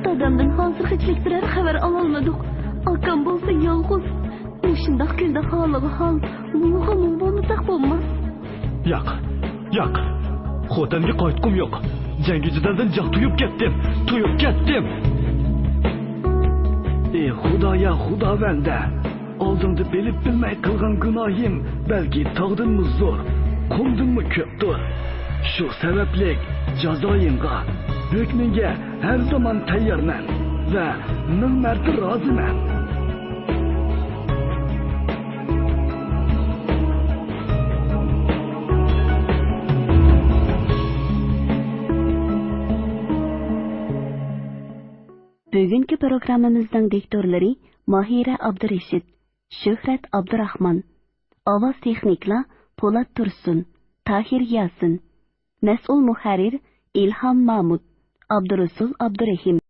دادامدىن ھازىرغىچىلىك بىرەر خەۋەر ئالالمىدۇق. ئاكام بولسا يالغۇز. مۇشۇنداق كۈندە ھالىغا ھال، مۇڭغا مۇڭ بولمىساق بولماس. ياق، ياق. خوتەنگە قايتقۇم يوق. جەڭگى جېدەلدىن جىق تويۇپ كەتتىم، تويۇپ كەتتىم. ئى خۇدايا، خۇداۋەندە، ئالدىڭدا بىلىپ بىلمەي قىلغان گۇناھىم بەلكى تاغدىنمۇ زور، قۇمدىنمۇ كۆپتۇر. شۇ سەۋەبلىك جازايىڭغا، ھۆكمۈڭگە ھەر زامان تەييارمەن ۋە مىڭ مەرتە رازىمەن. بۈگۈنكى پروگراممىمىزنىڭ دىكتورلىرى ماھىرە ئابدۇرېشىت، شۆھرەت ئابدۇراخمان، ئاۋاز تېخنىكلار پولات تۇرسۇن، تاھىر ياسىن، مەسئۇل مۇھەررىر ئىلھام مامۇت، ئابدۇرۇسۇل ئابدۇرېھىم.